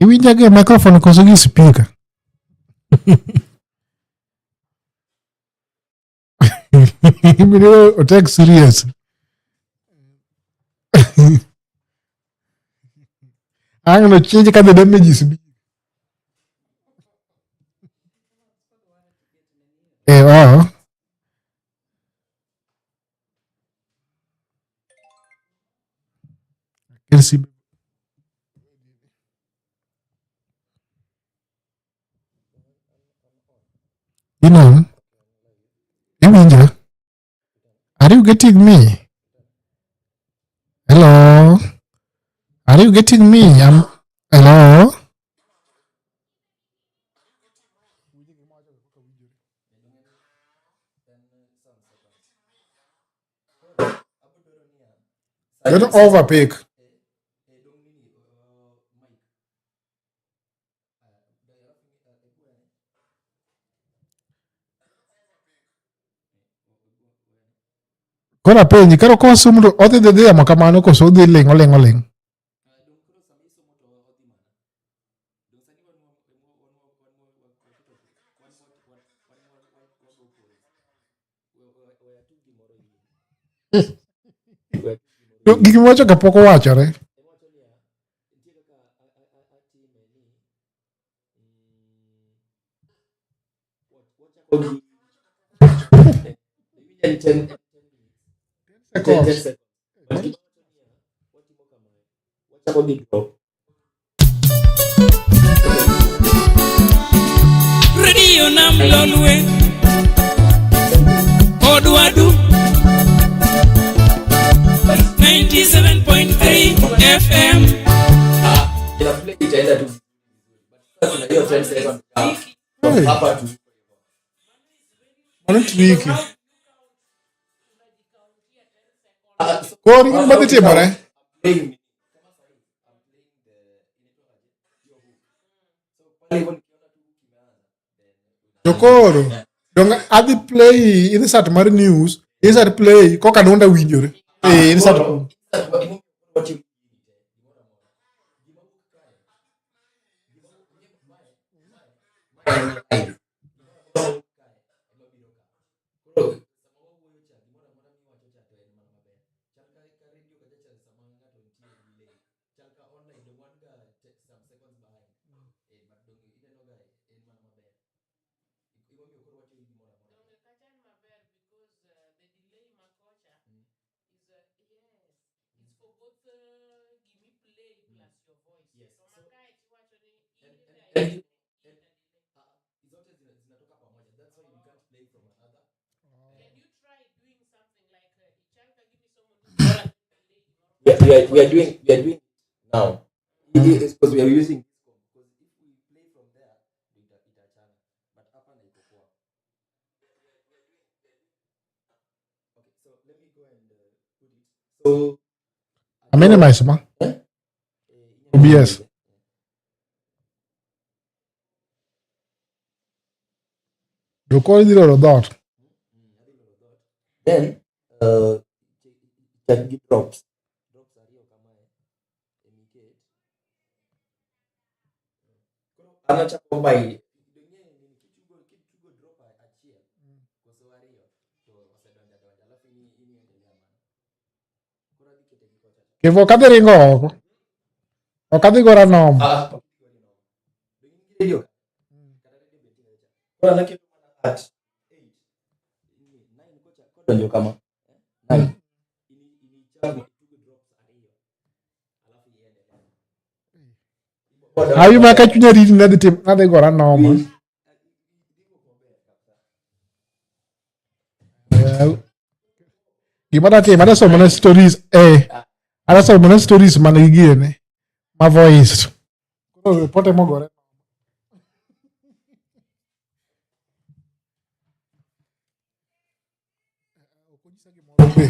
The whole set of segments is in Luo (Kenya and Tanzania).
Iwinja gi microphone koso gi speaker? Ibiro otek serious. Ang' no change ka the damage is big. Eh, oh. Akel Inon? Iwinja? Are you getting me? Hello? Are you getting me? I'm hello? Don't overpick. Koro apenji, koro kosomo to odhi dhi dhi yamo kamano koso odhi ling' oling' oling'? To gik miwacho ka pok owachore. Seconds. Radio Nam Lolwe Odwadu 97.3 FM. Itaenda tu kuna hiyo 10 second Hey. hapa tu. Mano tricky. Koro gima dhi timore? Playing To koro dong adhi play insert mar news, insert play koka dwonda winjore. Eh, insert. We are doing now. It is because we are using this phone. Because if we play from there, itachana. But hapa na iko poa. Okay, so let me go and put it. So Aminimize ma. OBS. To koro idhi loro dhoot. Then chak gi drops. Drops ariyo kamae emiket. Koro an achako by kitugo drop achiel koso ariyo to osedonjo adonja alafu ini endelea mana. Koro adhi kete gi kocha cha. Kevo ok adhi ringo oko. Ok adhi gora noma. Ah, ok idhi gori noma. Be in gi radio ka? Kata radio be nitie cha. Koro an aketo mana at 8. 9 kocha kodonjo kama. 9. Ini chak itugo drops ariyo. Alafu iendelea. Ayu ma ka chunya riti nadhi tim nadhi gora noma. Eh, Gima datimo adasomo na stories eh adasomo na stories man gi gine ma voice. Koro repote mogore. Ok onyisa gimoro be.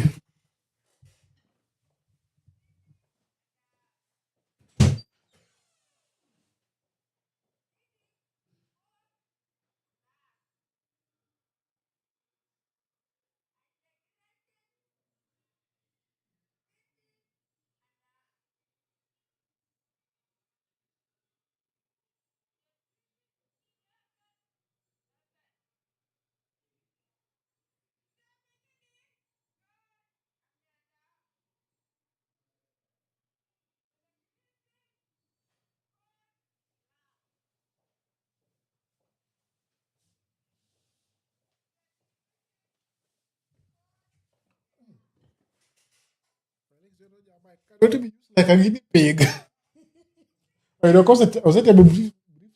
Like a guinea pig. Oyudo ka osetimo brief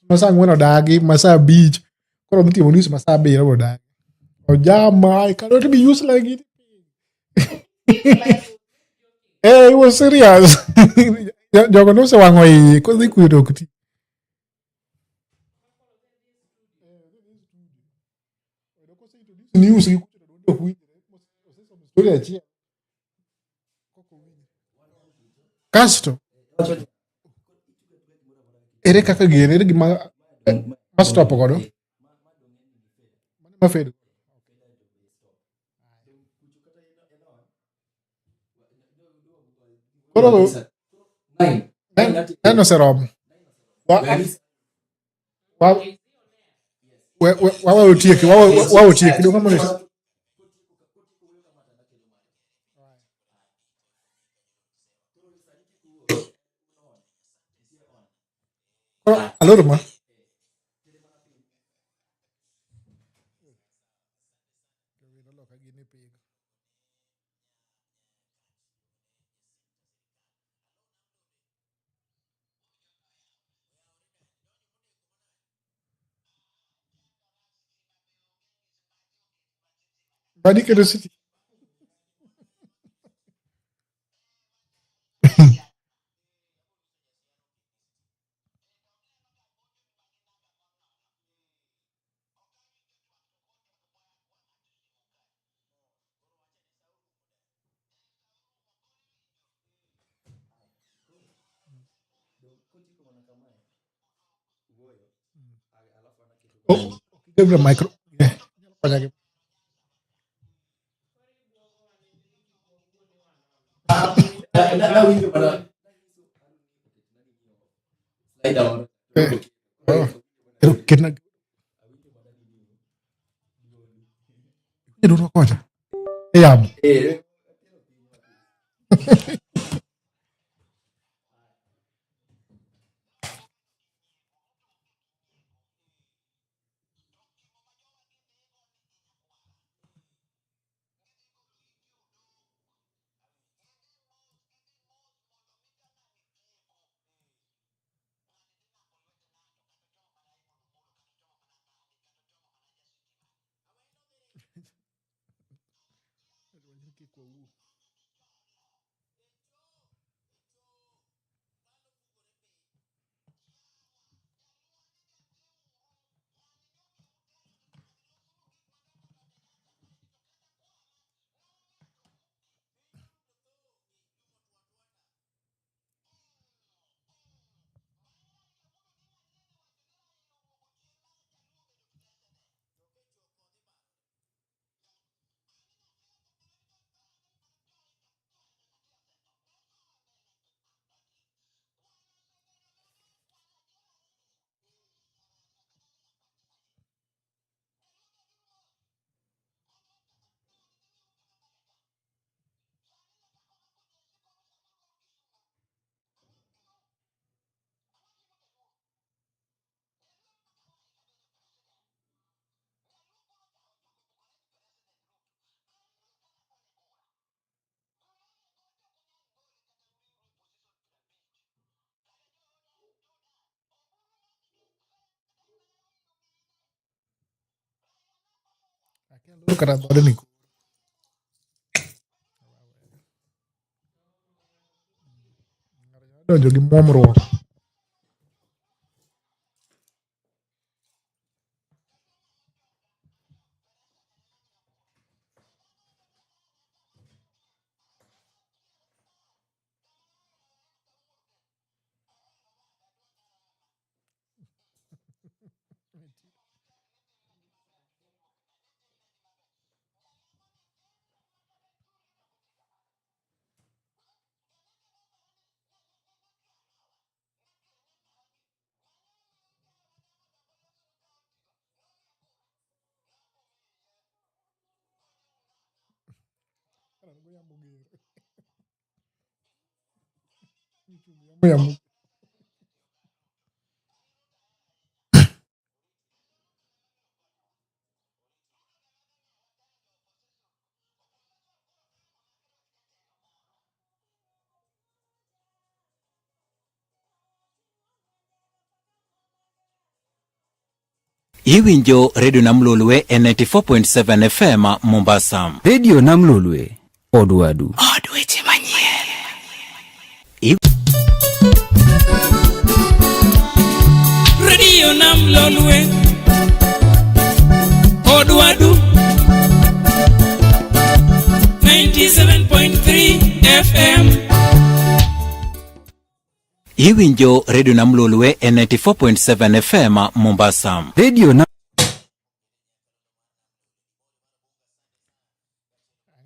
ma saa ang'wen odagi, ma saa abich, koro odhi timo news ma saa abiriyo odagi. Ojama, I cannot be used like guinea pig. Eh, he was serious. Jogo nosewang'o iye, kodhi kuyo to ok ti. News gi kucho to duonde ok winjre. Osesomo story achiel. Kasto, ere kaka gini, ere gima ma stop godo? Mane ma fade? Koro nine oseromo. Wa we we wawe otieki, wawe otieki. Dong' mondo Koro aloro ma. Mani keto city. Oh, give the micro. Yeah. Konya gi- Eh, oh. Ero ketna. Idundo kocha. E yamo. Akia aloro kata dhoodni. Donjo gi muomruok. Yamo. Iwinjo Redio Namlolwe e 94.7 FM Mombasa. Redio Namlolwe, Odwadu. Od weche manyien. Radio Nam Lolwe. Odwadu. 97.3 FM. Iwinjo Redio Namlolwe e 94.7 FM Mombasa. Redio na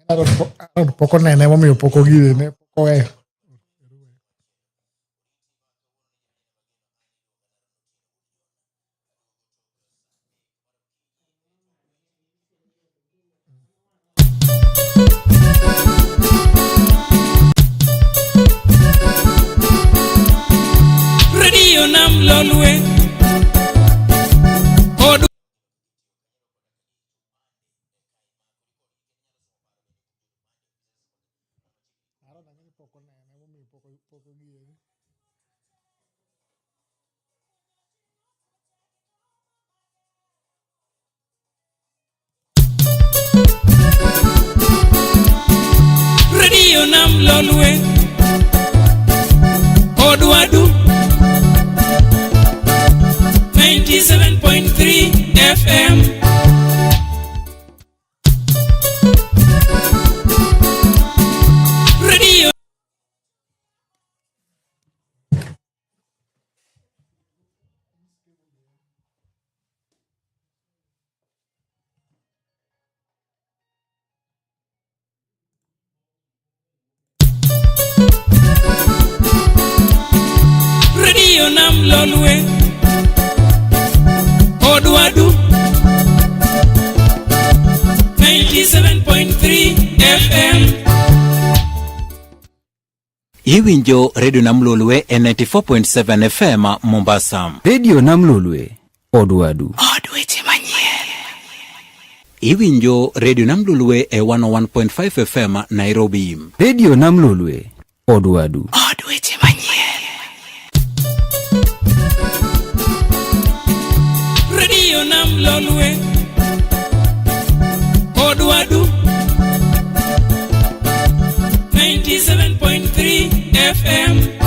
Aaron pok onene momiyo pok ogine pok oweyo. Radio Nam Lolwe. Od Aaron ang'e ni pok onene momiyo pok ogine. Radio Nam Lolwe. Odwadu. 97.3 FM. Radio Radio Nam Lolwe. Odwadu. 97.3 FM. Iwinjo Redio Namlolwe e 94.7 FM Mombasa. Redio Namlolwe, Odwadu. Od weche manyien. Iwinjo Redio Namlolwe e 101.5 FM Nairobi. Redio Namlolwe, Odwadu. Od weche manyien. Radio Nam Lolwe. Odwadu. 97.3 FM.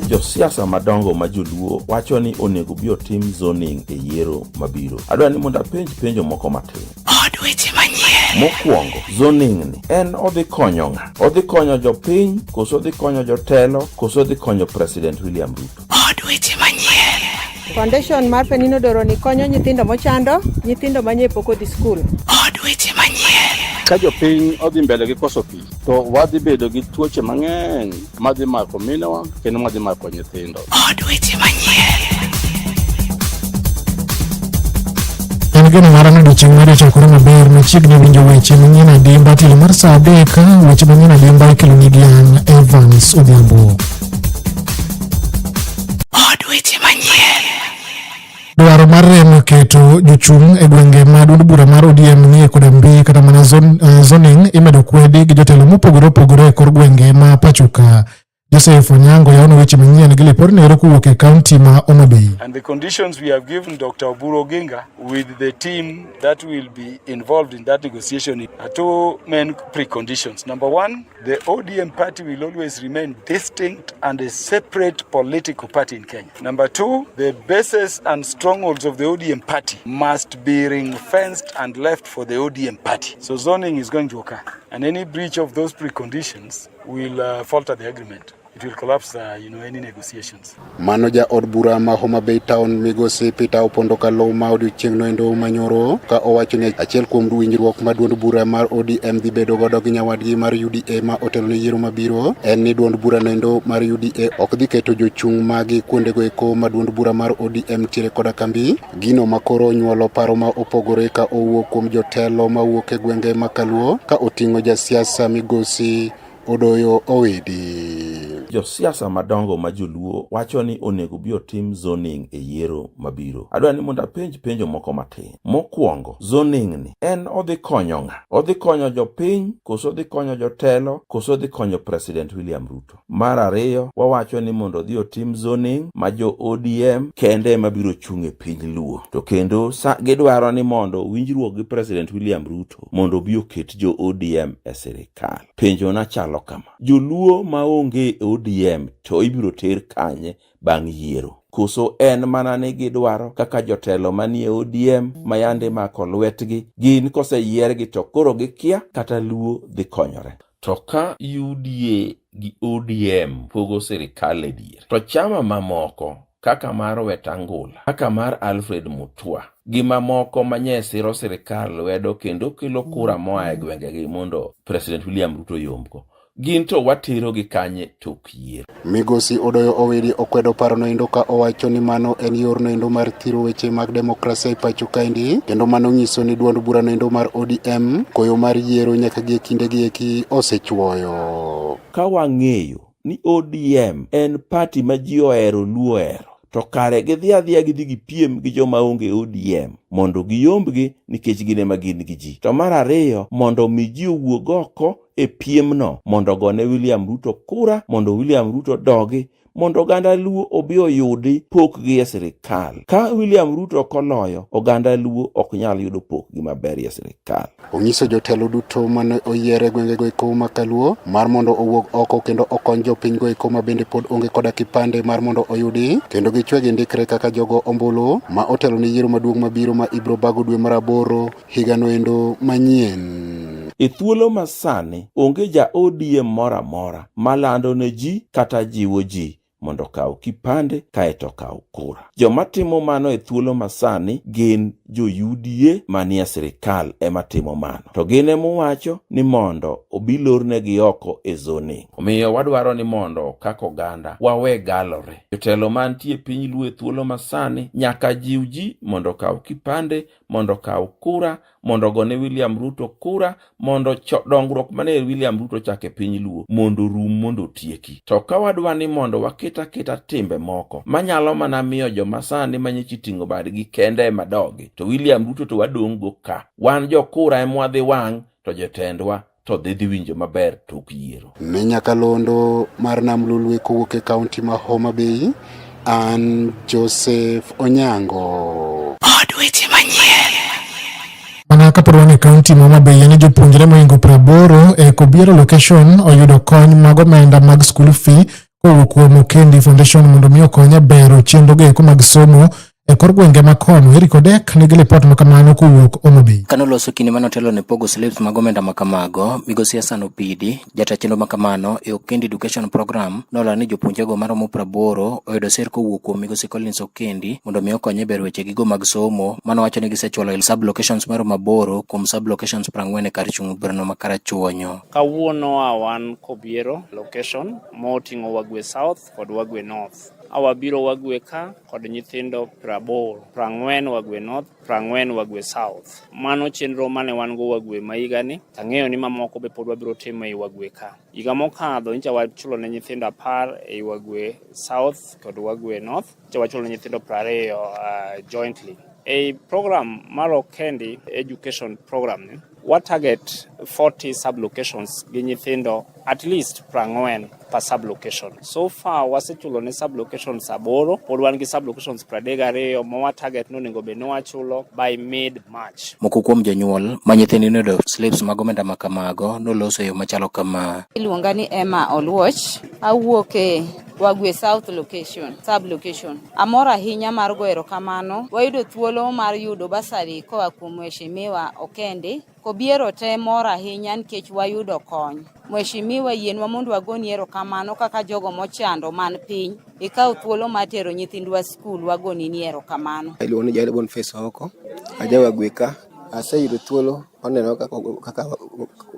Josiasa madongo ma joluo wacho ni onego bi otim zoning e yiero mabiro. Adwa ni mondo apenj penjo moko matin. Od weche manyien. Mokwongo, zoning ni en odhi konyo ng'a? Odhi konyo jopiny, koso odhi konyo jotelo, koso odhi konyo President William Ruto? Od weche manyien. Foundation mar Penino Doroni konyo nyithindo mochando, nyithindo manye pok odhi skul. Od weche manyien. Ka jopiny odhi mbele gi koso pi to wadhi bedo gi tuoche mang'eny madhi mako minewa kendo madhi mako nyithindo. Od weche manyien. En geno mara ni odiochieng' mari ochakore maber machiegni winjo weche manyien adimba tielo mar saa 3 weche manyien adimba ikeloni gi an Evans Odhiambo. Od weche manyien. Dwaro mar rem keto jochung' e gwenge ma duond bura mar ODM nie koda mbi kata mana zoning imedo kwedi gi jotelo mopogore opogore e kor gwenge ma pachoka. Joseph Onyango yawono weche manyien gi lipodno ero kowuok e kaunti ma Homa Bay. And the conditions we have given Dr. Oburu Oginga with the team that will be involved in that negotiation are two main preconditions. Number one, the ODM party will always remain distinct and a separate political party in Kenya. Number two, the bases and strongholds of the ODM party must be ring-fenced and left for the ODM party. So zoning is going to occur. And any breach of those preconditions will falter the agreement. It will collapse, any negotiations. Mano ja od bura ma Homa Bay Town migosi Peter Opondo Kaluma odiochieng' noendo manyoro ka owacho ni achiel kuom winjruok ma duond bura mar ODM dhi bedo godo gi nyawadgi mar UDA ma otelo ne yiero mabiro en ni duond bura noendo mar UDA ok dhi keto jochung' magi kuondego eko ma duond bura mar ODM tiere koda kambi gino makoro onyuolo paro ma opogore ka owuok kuom jotelo mawuok e gwenge ma Kaluo ka oting'o jasiasa migosi Odoyo Owidi. Josiasa madongo ma joluo wacho ni onego bi otim zoning e yiero mabiro. Adwa ni mondo apenj penjo moko matin. Mokwongo, zoning ni en odhi konyo ng'a? Odhi konyo jopiny koso odhi konyo jotelo koso odhi konyo President William Ruto? Mar ariyo, wawacho ni mondo odhi otim zoning ma jo ODM kende ema biro chung' e piny Luo. To kendo gidwaro ni mondo winjruok gi President William Ruto mondo obi oket jo ODM e sirikal. Penjona chalo kama. Joluo maonge e ODM to ibiro ter kanye bang' yiero? Koso en mana ni gidwaro kaka jotelo manie ODM ma yande mako lwetgi, gin koseyiergi to koro gikia kata Luo dhi konyore. To ka UDA gi ODM pogo sirikal e dier, to chama mamoko kaka mar Wetangula, kaka mar Alfred Mutua, gi mamoko manye siro sirikal lwedo kendo kelo kura moa e gwengegi mondo President William Ruto yombgo, gin to waterogi kanye tok yiero? Migosi Odoyo Owidi okwedo parono endo ka owacho ni mano en yorno endo mar thiro weche mag demokrasia e pacho kaendi, kendo mano nyiso ni duond burano endo mar ODM koyo mar yiero nyaka gi e kindegi eki osechuoyo. Ka wang'eyo ni ODM en party ma ji ohero, Luo ohero, to kare gidhi adhiya gidhi gipiem gi joma onge ODM mondo giyombgi nikech gin ema gin gi ji. To mar ariyo, mondo mi ji owuog oko e piemno mondo ogone William Ruto kura, mondo William Ruto dogi, mondo oganda Luo obi oyudi pokgi e sirikal. Ka William Ruto ok oloyo, oganda Luo ok nyal yudo pokgi maber e sirikal. Onyiso jotelo duto mane oyier e gwengego eko ma Kaluo mar mondo owuog oko kendo okony jopinygo eko ma bende pod onge koda kipande mar mondo oyudi kendo gichwe gindikre kaka jogo ombulu ma otelo ne yiero maduong' mabiro ma ibiro bago dwe mar 8 higano endo manyien. E thuolo ma sani, onge ja ODM moro amora malando ne ji kata jiwo ji mondo okaw kipande kaeto okaw kura. Joma timo mano e thuolo ma sani gin jo UDA manie sirikal ema timo mano. To gin ema owacho ni mondo obi lornegi oko e zoning. Omiyo wadwaro ni mondo kaka oganda wawe galore. Jotelo mantie piny Luo e thuolo ma sani nyaka jiw ji mondo okaw kipande, mondo okaw kura, mondo ogone William Ruto kura, mondo dongruok mane William Ruto ochako e piny Luo mondo orum, mondo otieki. To ka wadwa ni mondo waket aketa timbe moko manyalo mana miyo joma sani manyocha iting'o badgi kende ema dogi, to William Ruto to wadong' go ka. Wan jokura ema wadhi wang', to jotendwa to dhi winjo maber tok yiero. Ne nyakalondo mar Nam Lolwe kowuok e kaunti ma Homa Bay, an Joseph Onyango. Od weche manyien. Mana kapod wan e kaunti ma Homa Bay, en jopuonjre mohingo 80 e Kobiero location oyudo kony mag omenda mag school fee kowuok kuom Okendi Foundation mondo mi okony e bero chenro go eko mag somo e kor gwenge ma kono. Eric Odek nigi lipot ma kamano kowuok Homa Bay. Kanoloso kinde manotelo ne pogo slips mag omenda makamago, migosi Hassan Opidi, jata chenro makamano e Okendi Education Program, nolando ni jopuonjrego maromo 80 oyudo sir kowuok kuom migosi Collins Okendi mondo mi okony e bero wechegi mag somo, manowacho ni gisechwalo e sub-locations maromo 8 kuom sub-locations 40 e kar chung' burano ma Karachuonyo. Kawuono wan Kobiero location moting'o Wagwe South kod Wagwe North. Awabiro Wagwe ka kod nyithindo 80, 40 Wagwe North, 40 Wagwe South. Mano chenro mane wan go Wagwe ma higani, tang'eyo ni mamoko be pod wabiro timo ei Wagwe ka. Higa mokadho nyicha wachulo ne nyithindo 10 ei Wagwe South kod Wagwe North, nyicha wachulo ne nyithindo 20 jointly. Ei program mar Okendi Education Program ni, wa target 40 sub-locations gi nyithindo at least 40 per sub-location. So far wasechulo ne sub-locations 8, pod wan gi sub-locations 32 ma wa target ni onego bed ni wachulo by mid March. Moko kuom jonyuol ma nyithindgi noyudo slips mag omenda makamago noloso e yo machalo kama. Iluonga ni Emma Oluoch, awuok e Wagwe South location, sub location. Amor ahinya mar goyo erokamano. Wayudo thuolo mar yudo basari koa kuom Mheshimiwa Okendi. Kobiero te mor ahinya nikech wayudo kony. Mheshimiwa yienwa mondo wagoni erokamano kaka jogo mochando man piny. Ikaw thuolo mar tero nyithindwa skul, wagoni ni erokamano. Iluongo ni Jael Boniface Oko, aja Wagwe ka. Aseyudo thuolo maneno kaka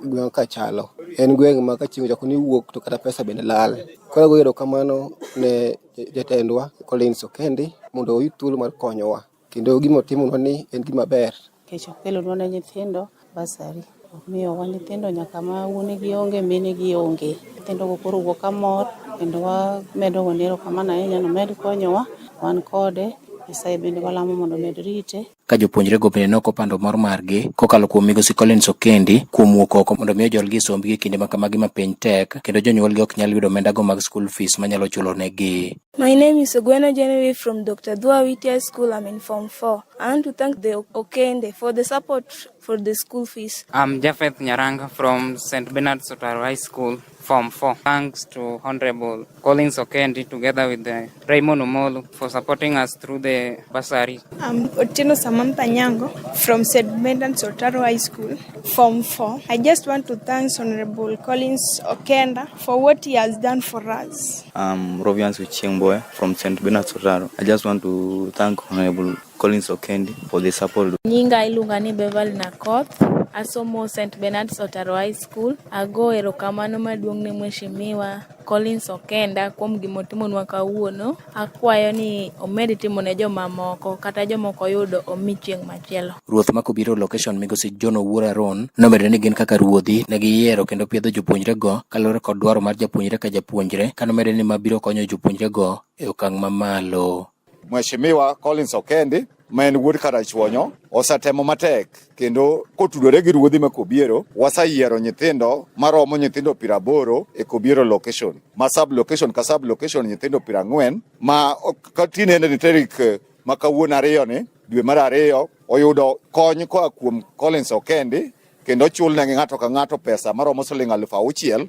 gweng' ka chalo. En gweng' ma ka chieng' ochako ni wuok to kata pesa bende lal. Koro agoyo erokamano ne jatendwa Collins Okendi mondo oyud thuolo mar konyowa. Kendo gima otimonwa ni en gima ber. Nikech okelonwa ne nyithindo basari. Omiyowa nyithindo nyaka ma wuonegi onge, minegi onge. Nyithindogo koro wuok ka mor kendo wamedo gone erokamano ahinya ni omed konyowa, wan kode, Nyasaye bende walamo mondo omed rite. Ka jopuonjrego bende ne ok opando mor margi kokalo kuom migosi Collins Okendi kuom wuok oko mondo mi ojolgi e sombgi e kinde ma kamagi ma piny tek kendo jonyuolgi ok nyal yudo omendago mag school fees manyalo chulo negi. My name is Ogweno Genevieve from Dr. Dua Whittier School. I'm in Form 4. I want to thank the Okende for the support for the school fees. I'm Japheth Nyaranga from St. Bernard Sotaro High School, Form 4. Thanks to Honorable Collins Okendi together with the Raymond Omolo for supporting us through the bursary. I'm Otieno Samantha Nyango from St. Bernard Sotaro High School, Form 4. I just want to thank Honorable Collins Okenda for what he has done for us. I'm Rovians Uchengboy from St. Bernard Sotaro. I just want to thank Honorable Collins Okendi for the support. Nyinga iluonga ni Beverly Nakoth, asomo St. Bernard's Otaro High School. Ago erokamano maduong' ne Mheshimiwa Collins Okenda kuom gimotimonwa kawuono. Akwayo ni omed timo ne jomamoko kata jomoko oyudo omi chieng' machielo. Ruoth ma Kobiro location migosi John Owuor Aron nomedo ni gin kaka ruodhi ne giyiero kendo piedho jopuonjrego kaluwore kod dwaro mar japuonjre ka japuonjre kanomedo ni ma biro konyo jopuonjrego e okang' mamalo. Mheshimiwa Collins Okendi ma en wuod Karachuonyo osetemo matek kendo kotudore gi ruodhi ma Kobiero waseyiero nyithindo maromo nyithindo 80 e Kobiero location ma sub location ka sub location nyithindo 40 ma ka tinende ni tarik ma kawuono 2 ni dwe mar 2 oyudo kony koa kuom Collins Okendi kendo ochulne ng'ato ka ng'ato pesa maromo siling 6,000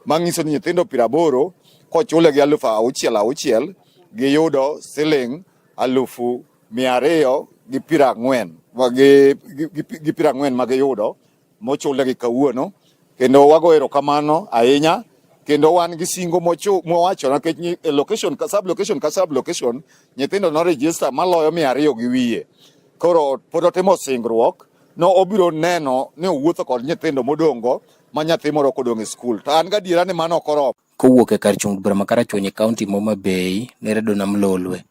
manyiso ni nyithindo 80 kochule gi 6,000 giyudo siling 240,000 gi 40 magiyudo mochulnegi kawuono kendo wago erokamano ahinya kendo wan gi singo mowacho nikech location ka sub location ka sub location nyithindo no register maloyo 200 gi wiye. Koro pod otimo singruok no obiro neno ni owuotho kod nyithindo modongo ma nyathi moro ok odong' e skul to an gadiera ni mano ok oromo. Kowuok e kar chung' bura ma Karachuonyo e kaunti ma Homa Bay ne Redo Nam Lolwe.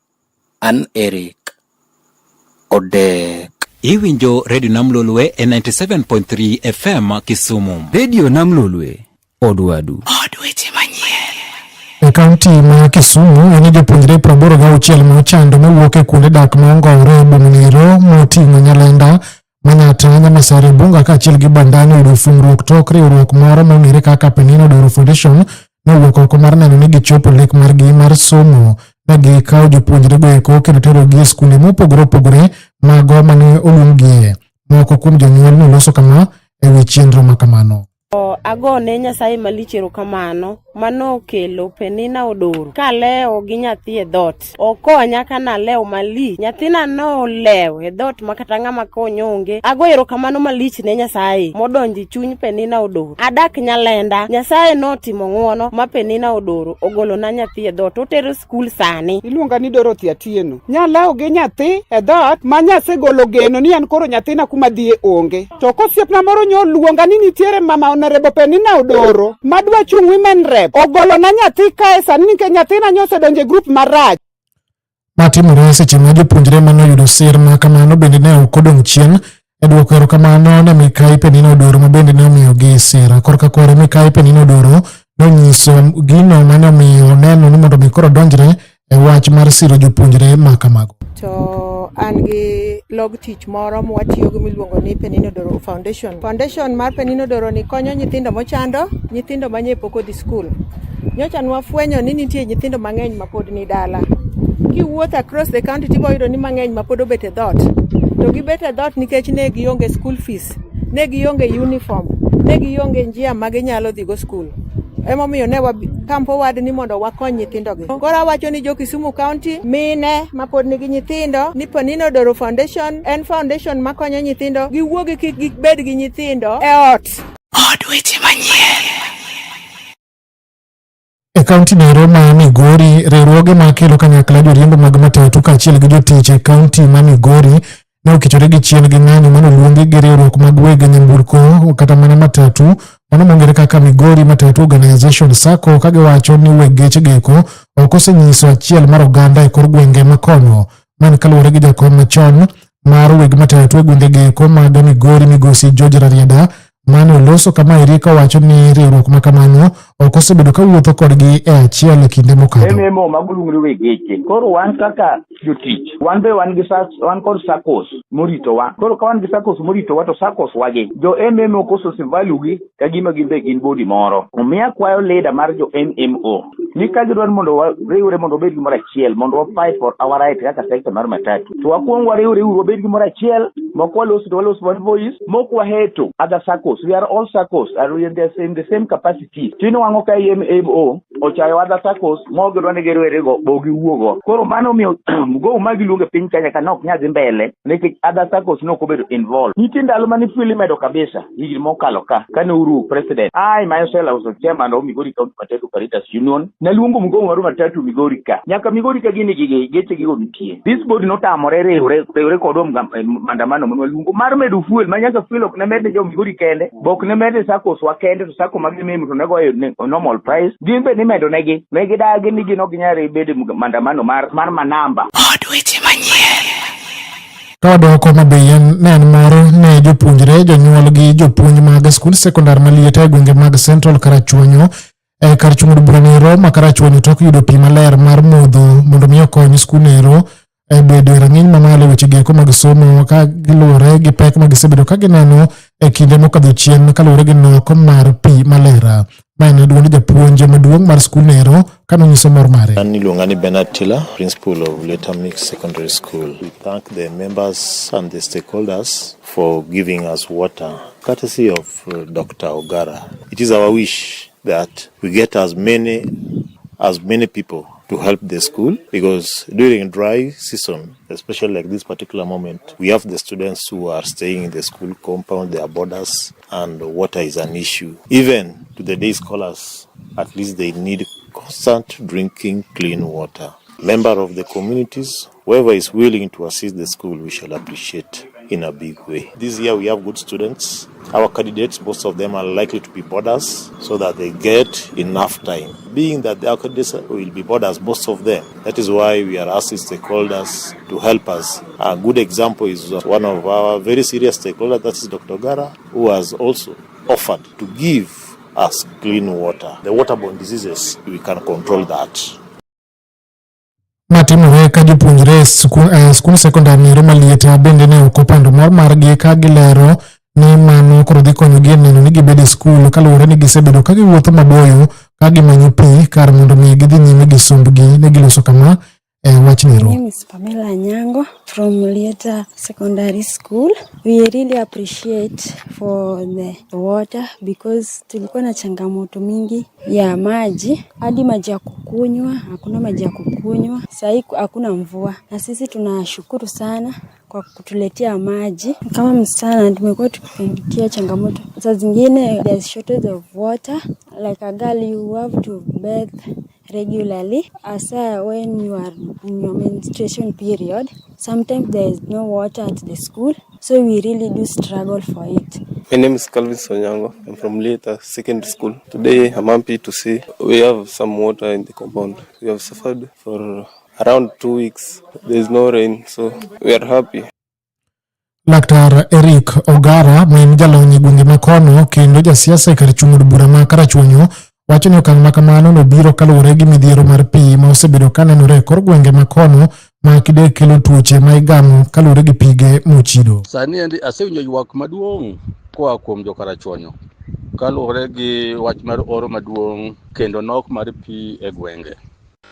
An Eric Odek. Iwinjo Radio Nam Lolwe e 97.3 FM Kisumu. Radio Nam Lolwe, Odwadu. Od weche manyien. E kaunti ma Kisumu en jopuonjre 86 ma ochando mawuok e kuonde dak ma ongowore e boma Nyiro moting'o Nyalenda, Manyata, Nyamasare, Bunga kaachiel gi Bandani oyudo fungruok tok riwruok moro mong'ere kaka Penina Odoro Foundation nowuok oko mar neno ni gichopo lek margi mar somo. Ne gikawo jopuonjrego eko kendo terogi e skunde mopogore opogore mago mane oluonggie. Moko kuom jonyuol noloso kama e wi chenro ma kamano. Agone Nyasaye malich erokamano manokelo Penina Odoro kalewo gi nyathi e dhoot. Okonya ka nalewo malich. Nyathina nolewo e dhoot ma kata ng'ama konyo onge. Ago erokamano malich ne Nyasaye modonjo e chuny Penina Odoro. Adak Nyalenda. Nyasaye notimo ng'uono ma Penina Odoro ogolona nyathi e dhoot. Otero skul sani. Iluonga ni Dorothy Atieno. Nyalewo gi nyathi e dhoot ma nyasegolo geno ni an koro nyathina kuma dhiye onge. To kosiepna moro nyo luonga ni nitiere mama Honorable Penina Odoro madwa chung' women rep ogolona nyathi kae sani nikech nyathina nyo osedonjo e grup marach. Matimore seche ma jopuonjre mane oyudo sir ma kamano bende ne ok odong' chien e duoko erokamano ne Mikai Penina Odoro ma bende ne omiyogi sir. Korka kore Mikai Penina Odoro nonyiso gino mane omiyo neno ni mondo mi koro donjre e wach mar siro jopuonjre ma kamago. To an gi log tich moro mwatiyogo miluongo ni Penina Odoro Foundation. Foundation mar Penina Odoro ni konyo nyithindo mochando, nyithindo manye pok odhi skul. Nyocha nwafwenyo ni nitie nyithindo mang'eny mapod ni dala. Kiwuotho across the county tibo yudo ni mang'eny mapod obet e dhoot. To gibet e dhoot nikech ne gionge school fees, ne gionge uniform, ne gionge njia ma ginyalo dhigo skul. Emomiyo ne come forward ni mondo wakony nyithindogi. Koro awacho ni jo Kisumu County, mine mapod nigi nyithindo, ni Penina Odoro Foundation en foundation makonyo nyithindo giwuogi kik gibed gi nyithindo e ot. Od weche manyien. E kaunti nero ma Migori, riwruoge ma kelo kanyakla joriembo mag matatu kaachiel gi jotich e kaunti ma Migori ne okichore gi chien gi ng'anyo mane oluongi gi riwruok mag weg nyamburko kata mana matatu mano mong'ere kaka Migori Matatu Organization Sacco ka giwacho ni weg geche geko ok osenyiso achiel mar oganda e kor gwenge makono. Man kaluwore gi jakom machon mar weg matatu e gwenge geko mag Migori migosi George Rarieda. Mane oloso kama eri kowacho ni riwruok ma kamano ok osebedo ka wuotho kodgi e achiel e kinde mokadho. MMO mago luongo ni weg geche. Koro wan kaka jotich, wan be wan gi wan kod SACCOs moritowa. Koro ka wan gi SACCOs moritowa to SACCOs wagi, jo MMO koso value gi ka gima gin be gin body moro. Omiyo akwayo leader mar jo MMO ni ka gidwaro mondo wariwre mondo wabed gimoro achiel mondo wa fight for our right kaka sector mar matatu. To wakwong wariwre uru wabed gimoro achiel mok walos to walos one voice mok waheto other SACCOs. We are all SACCOs and we are in the same capacity. Tinwang'o ka MMO ochayo other SACCOs mok gidwa ni giriwre go bo giwuogo. Koro mano omiyo mgomo ma giluongo e piny Kenya ka nok nyal dhi mbele nikech other SACCOs nok obedo involved. Nitie ndalo mane fuel imedo kabisa higni mokalo ka kane Uhuru president. I myself I was the chairman of Migori County Matatu Operators Union. Naluongo mgomo mar matatu Migori ka. Nyaka Migori ka gini gigi geche gigo nitie. This body notamore riwre riwre kodwa maandamano mane waluongo mar medo fuel ma nyaka fuel ok ne med ne jo Migori kende. Bok ne med ne SACCOs wa kende to SACCO mag MMO to ne goyo normal price. Gin be nimedo negi. Ne gidagi ni gin ok ginyal bedo e maandamano mar manamba. Od weche manyien. Ka wadok Homa Bay en ne en mor ne jopuonjre, jonyuol gi jopuonj mag skund sekondar ma Lieta e gwenge mag Central Karachuonyo e kar chung' od bura nero ma Karachuonyo tok yudo pi maler mar modho mondo mi okony skund ero e bedo e rang'iny mamalo e weche gieko mag somo ka giluwore gi pek ma gisebedo ka gineno e kinde mokadho chien kaluwore gi nok mar pi maler. Ma en duond japuonj maduong' mar skund ero kanonyiso mor mare. An iluonga ni Bernard Tiller, principal of Leta Mixed Secondary School. We thank the members and the stakeholders for giving us water, courtesy of Dr. Ogara. It is our wish that we get as many people to help the school, because during dry season, especially like this particular moment, we have the students who are staying in the school compound, their boarders, and water is an issue. Even to the day scholars, at least they need constant drinking clean water. Member of the communities, whoever is willing to assist the school, we shall appreciate in a big way. This year we have good students. Our candidates, most of them are likely to be boarders, so that they get enough time. Being that our candidates will be boarders, most of them, that is why we are asking stakeholders to help us. A good example is one of our very serious stakeholders, that is Dr. Gara, who has also offered to give us clean water. The waterborne diseases, we can control that. Matimore ka jopuonjre e skund sekondar nero ma Lieta bende ne ok opando mor margi ka gilero ni mano koro dhi konyogi e neno ni gibedo e skul kaluwore ni gisebedo ka giwuotho maboyo ka gimanyo pi kar mondo mi gidhi nyime gi sombgi. Ne giloso kama e wach nero. My name is Pamela Anyango from Lieta Secondary School. We really appreciate for the water because tulikuwa na changamoto mingi ya maji, hadi maji ya kukunywa, hakuna maji ya kukunywa. Sahii hakuna mvua, na sisi tunashukuru sana kwa kutuletea maji. Kama msichana tumekuwa tukipitia changamoto, saa zingine there's shortage of water. Like a girl, you have to bathe regularly, hasa when you are in your menstruation period. Sometimes there is no water at the school, so we really do struggle for it. My name is Calvin Sonyango. I'm from Lieta Secondary School. Today I'm happy to see we have some water in the compound. We have suffered for around 2 weeks. There is no rain, so we are happy. Laktar Eric Ogara ma en jalony e gwenge ma kono kendo jasiasa e kar chung' od bura ma Karachuonyo wacho ni okang' ma kamano nobiro kaluwore gi midhiero mar pi ma osebedo ka nenore e kor gwenge ma kono ma kinde kelo tuoche ma igamo kaluwore gi pige mochido. Sani endi asewinjo ywak maduong' koa kuom jokarachuonyo kaluwore gi wach mar oro maduong' kendo nok mar pi e gwenge.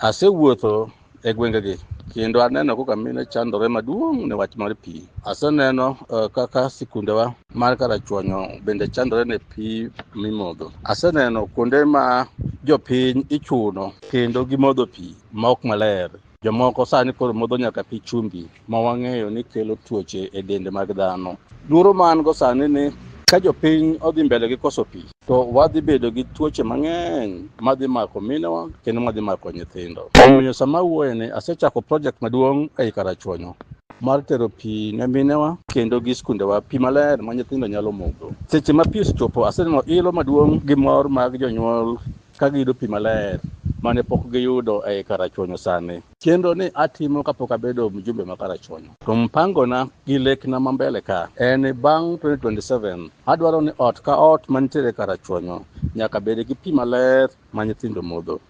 Asewuotho e gwengegi kendo aneno kaka mine chandore maduong' ne wach mar pi. Aseneno kaka sikundewa mar Karachuonyo bende chandore ne pi mimodho. Aseneno kuonde ma jopiny ichuno kendo gimodho pi ma ok maler. Jomoko sani koro modho nyaka pi chumbi ma wang'eyo ni kelo tuoche e dende mag dhano. Luoro ma an go sani ni ka jopiny odhi mbele gi koso pi to wadhi bedo gi tuoche mang'eny madhi mako minewa kendo madhi mako nyithindo. Omiyo sama awuoye ni asechako project maduong' ei Karachuonyo mar tero pi ne minewa kendo gi skundewa, pi maler ma nyithindo nyalo modho. Seche ma pi osechopo, aseneno ilo maduong' gi mor mag jonyuol ka giyudo pi maler. mane pok giyudo ei Karachuonyo sani. Chenro ni atimo kapok abedo mjumbe ma Karachuonyo. To mpangona gi lekna ma mbele ka en bang' 2027 adwaro ni ot ka ot mantiere Karachuonyo nyaka bed gi pi maler ma nyithindo modho.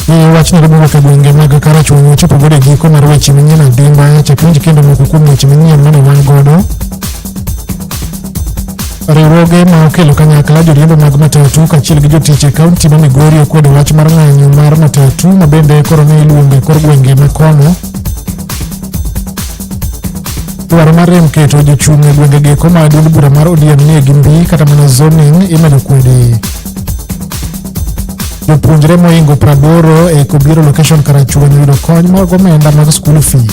Ni wach ni mowuok e gwenge mag Karachuonyo chopo godo e giko mar weche manyien adimba. Chak winj kendo moko kuom weche manyien mane wan godo. Riwruoge ma okelo kanyakla joriembo mag matatu kaachiel gi jotich e kaunti ma Migori okwedo wach mar ng'anyo mar matatu ma bende koro ne iluongo e kor gwenge ma kono. Dwaro mar rem keto jochung' e gwenge geko ma duond bura mar ODM nie gi mbi kata mana zoning imedo kwedi. Jopuonjre mohingo 80 e Kobiro location Karachuonyo yudo kony mag omenda mag school fee.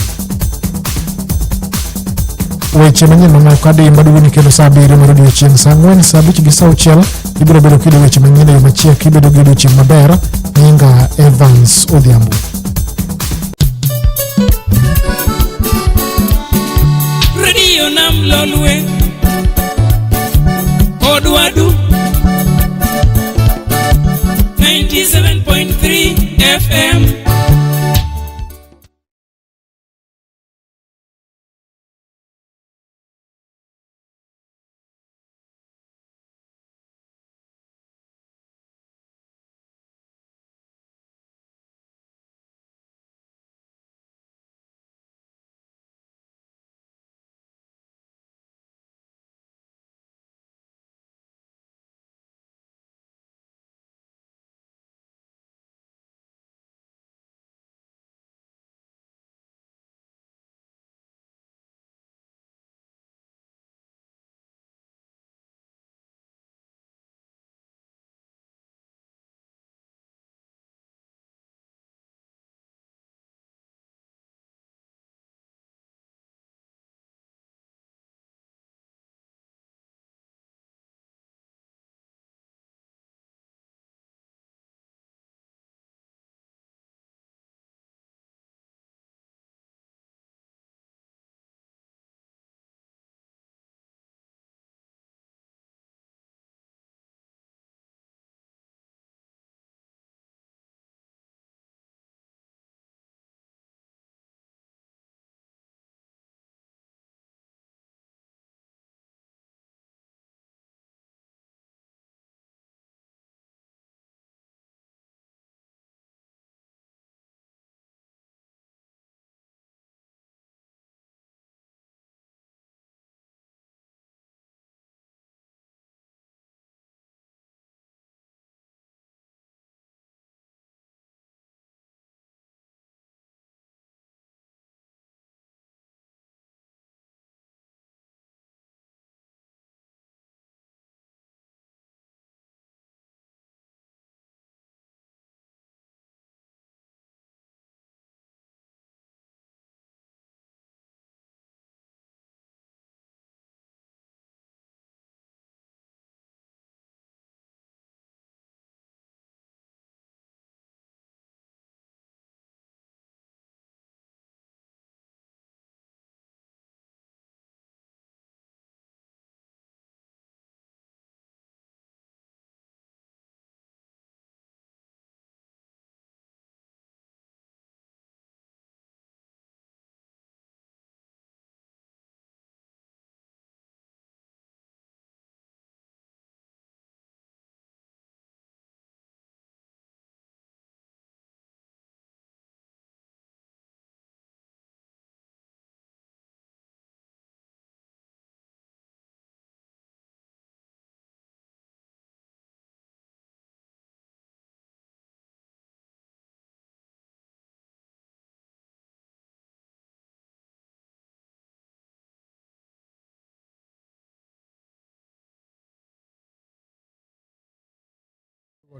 Weche manyien mamoko adimba duogoni kendo saa 7 mar odiechieng', saa 4, saa 5 gi saa 6 ibiro bedo kiyudo weche manyien e yo machiek ibedo gi odiechieng' maber. Nyinga Evans Odhiambo. Radio Nam Lolwe Odwadu 97.3 FM.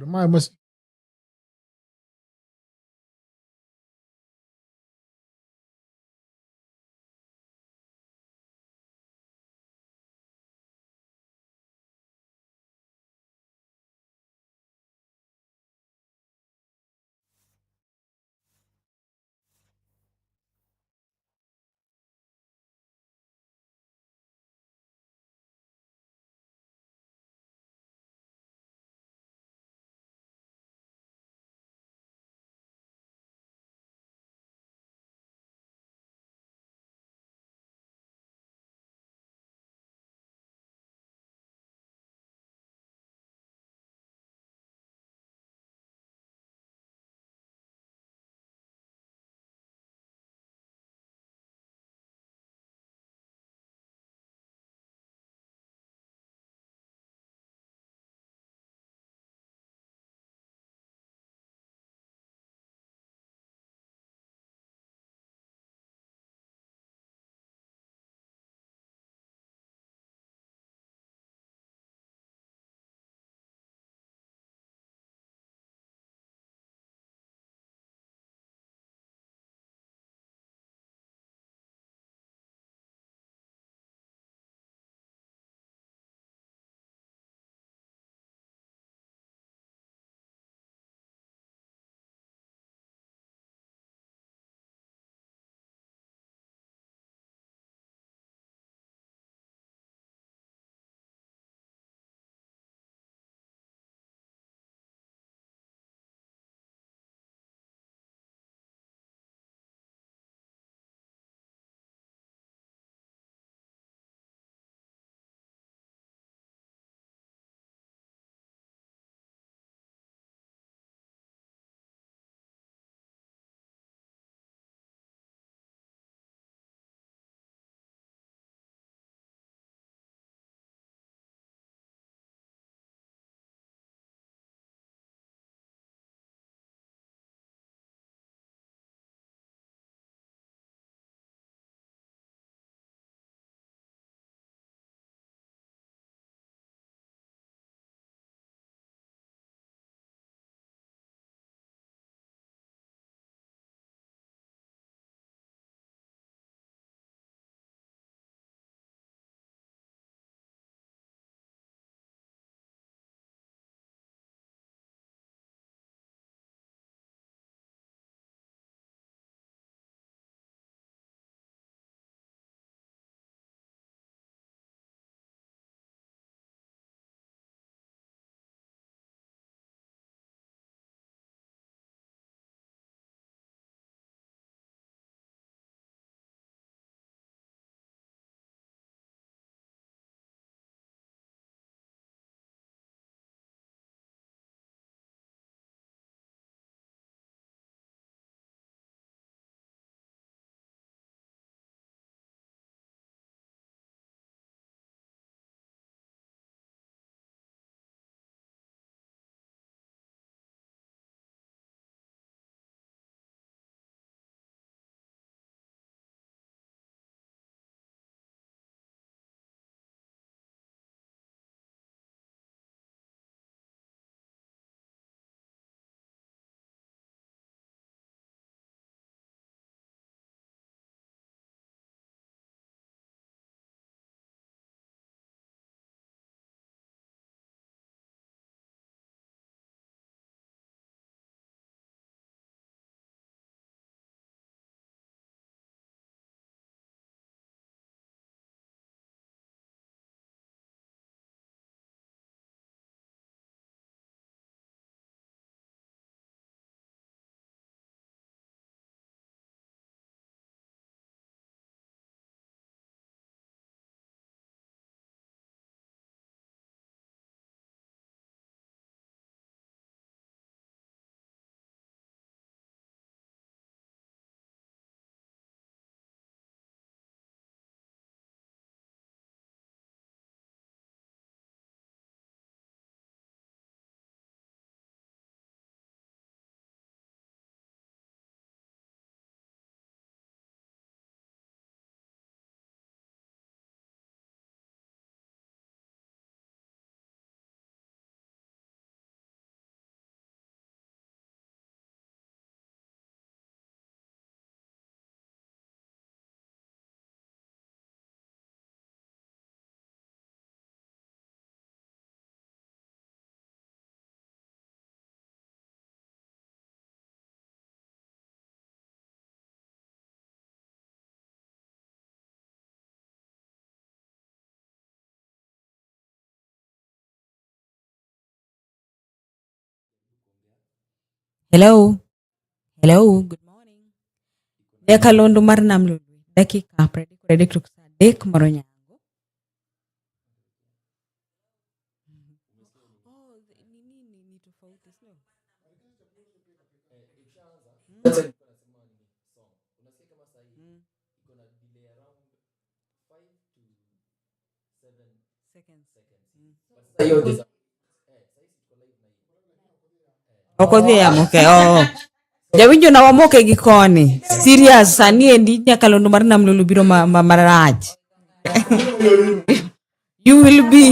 Ma Hello. Hello, good morning. Nyakalondo mar Nam Lolwe, dakika 33 tok saa 3 mar onyango. Ok odhi e yamo ke. Oh. Jawinjo na wamoke gi koni. Serious sani endi nyakalondo mar Nam Lolwe biro ma, ma, marach. You will be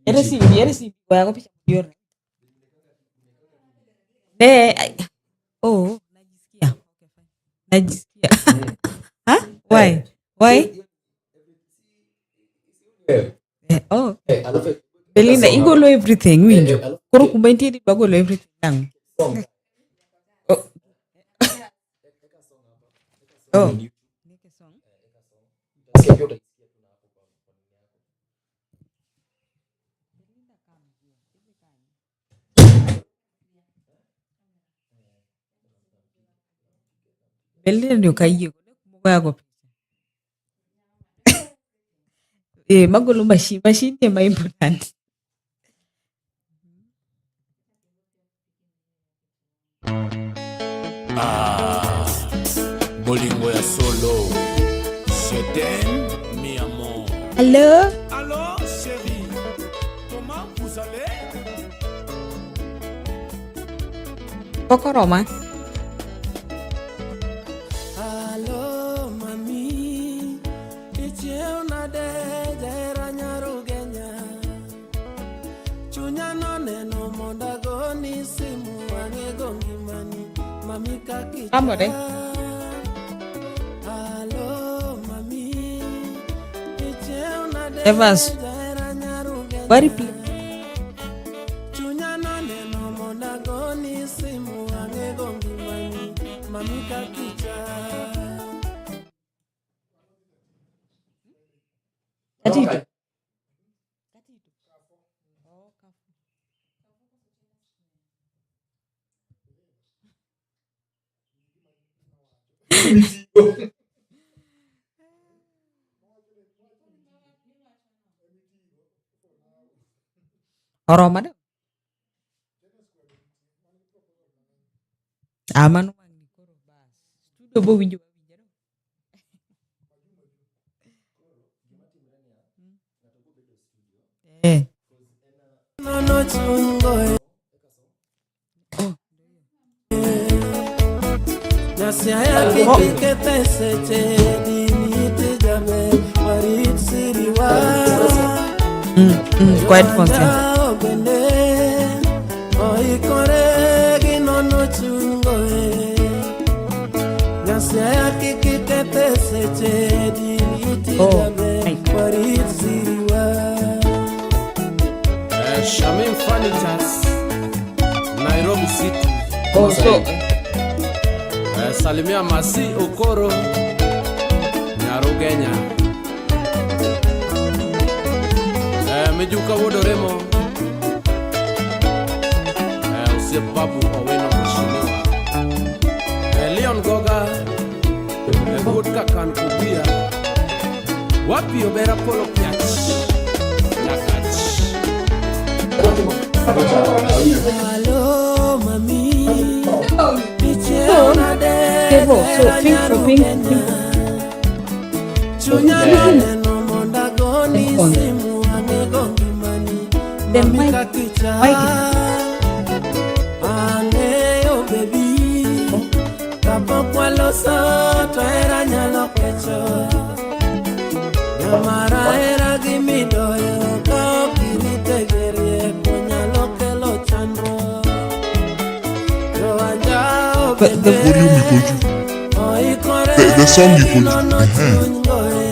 Ere simbi, ere simbi goyago picha yore. Ne, oh, najisikia. Najisikia. Huh? Why? Why? Eh, oh. Belinda, igolo everything, winjo. Koro kuma intie idwa golo everything nang'o? Oh. Oh. Belinda ni ok ayiego. Mogoyago picha. Eh, magolo machine, machine ema important. Ah, bolingo ya solo. Je t'aime, mi amor. Hello? Allô, chérie. Comment vous allez? Pok oroma? Alo mami, ichiew nade jahera nyarugenya. Chunya noneno mondo agoni simu ang'ego ngimani mami kaki. Amore. Alo mami, ichiew nade Evans. jahera nyarugenya. Wari play. Chunya noneno mondo agoni simu ang'ego ngimani mami kakicha. Katito. Oroma do. Ah, mano wang'ni koro bas. Studio bo winjo awinja do. Eh. Nono chuny goyo. Nyasaye kik ikethe seche dini iti jaber warit siriwa. Kwa headphones. Yeah. Jao bende oikore gi nono chuny goye. Nyasaye kik ikethe seche dini iti Oh, jaber warit siriwa. Shamim Furnitures, Nairobi City. Oh, so Salimia Masi Okoro, Nyarugenya. Mijuka Wuod Oremo. Osiep Babu Owino Mheshimiwa. Leon Goga, wuod Kakan Kubia. Wapi Obera Polo Piach. Nyakach. Alo mami, So, Kevo, so think for pink, think Chunya Listen. noneno mondo agoni Headphones. simu ang'ego ngimani The mami mic, kakicha. mic. Ang'eyo baby, kapok waloso to hera nyalo kecho. Nyamara hera gi midoyo ka ok irite gi rieko nyalo kelo chandruok. To anjao But the bende Volume iko juu. oikore The song iko gi juu. nono Ehe. chuny goye.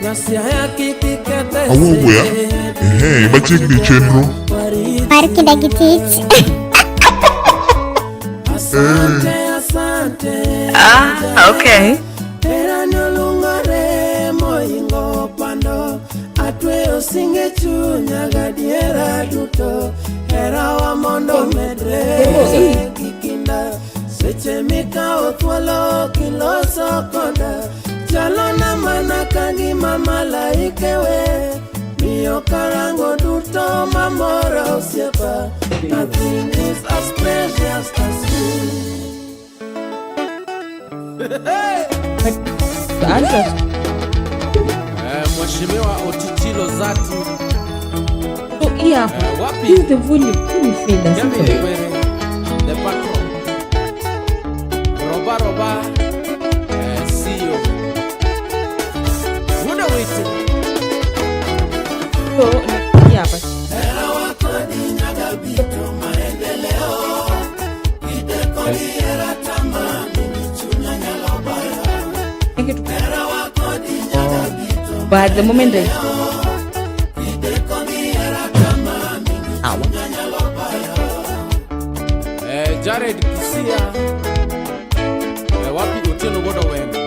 Nyasaye kik ikethe Awuo ya. seche Ehe, machiegni chenro. Mar kinda gi tich. Asante, asante. Ah, okay. Herani olungore moingo pando atweyo singe chunya gadiera duto herawa mondo medre gi kinda seche mikawo thuolo kiloso koda chalona mana ka gima malaike we miyo karango duto mamora osiepa nothing is as precious as you. Mheshimiwa Otitilo Zati. So hii hapa. Wapi? This is the volume. Hii ni fader. Jamii sio? Were, the patron. Roba Roba, CEO. Muda witi. So hii hapa. But the moment I Awa. Jared Kisia. Wapi Otieno Godo Wendo.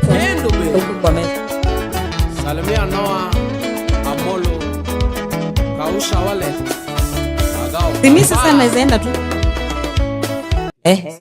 Kendo be. Huku kwa meza. Salimia Noah Amolo. Kausha wale. Agao. Simi sasa naweza enda tu. Eh.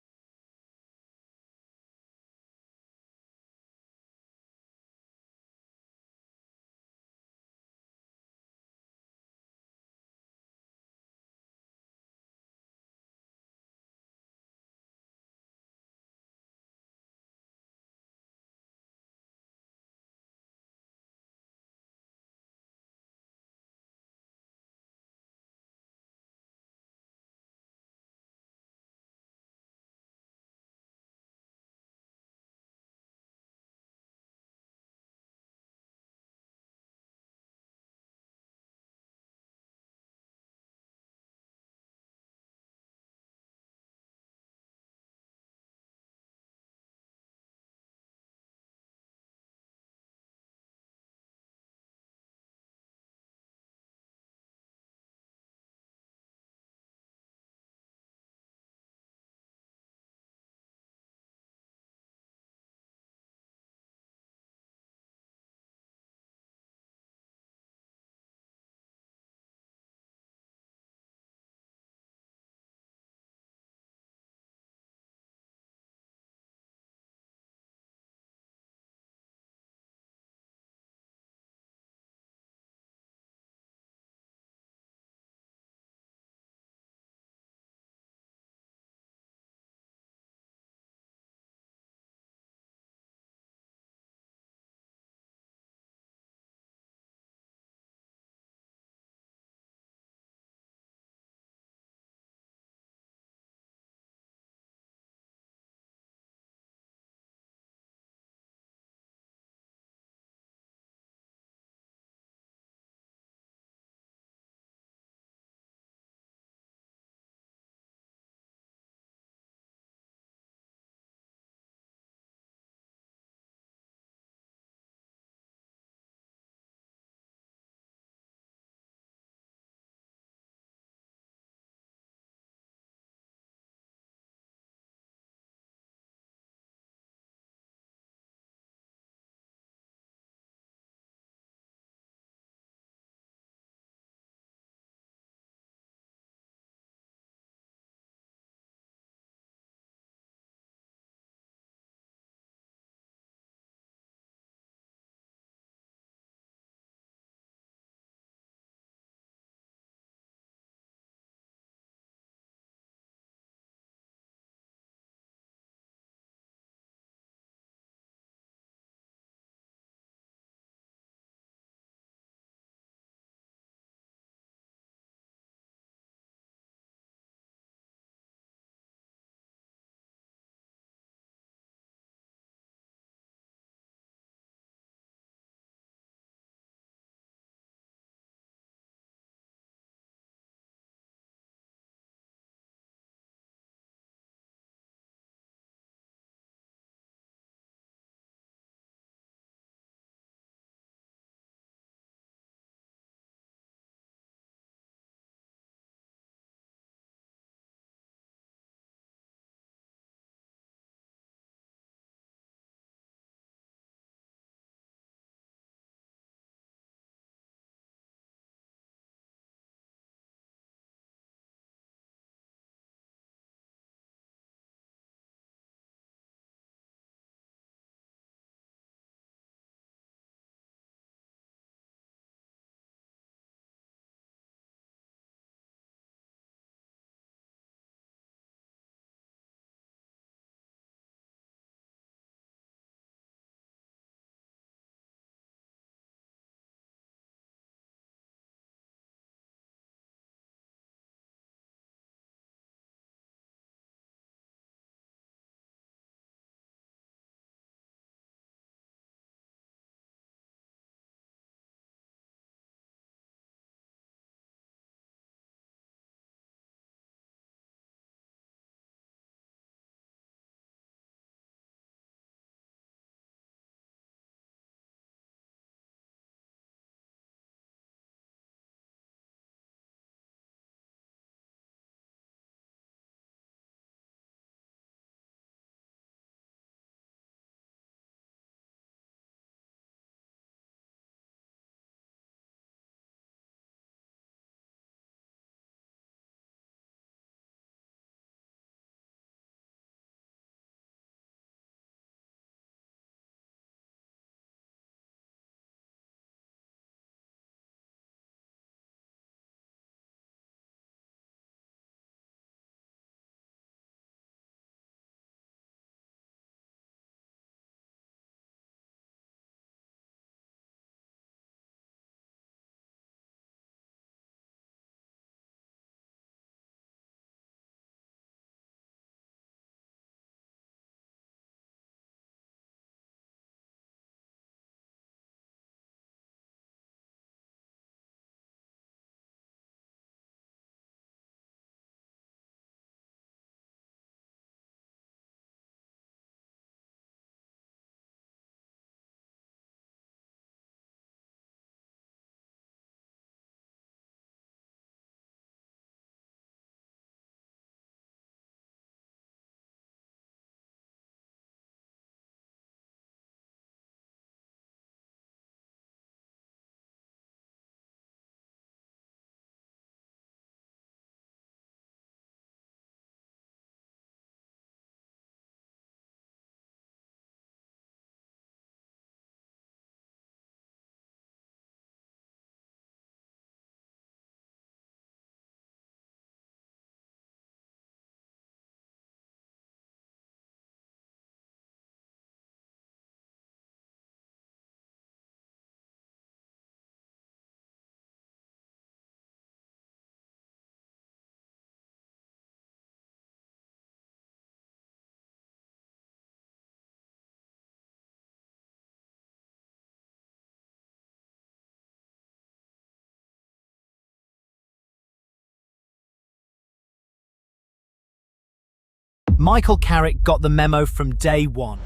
Michael Carrick got the memo from day one.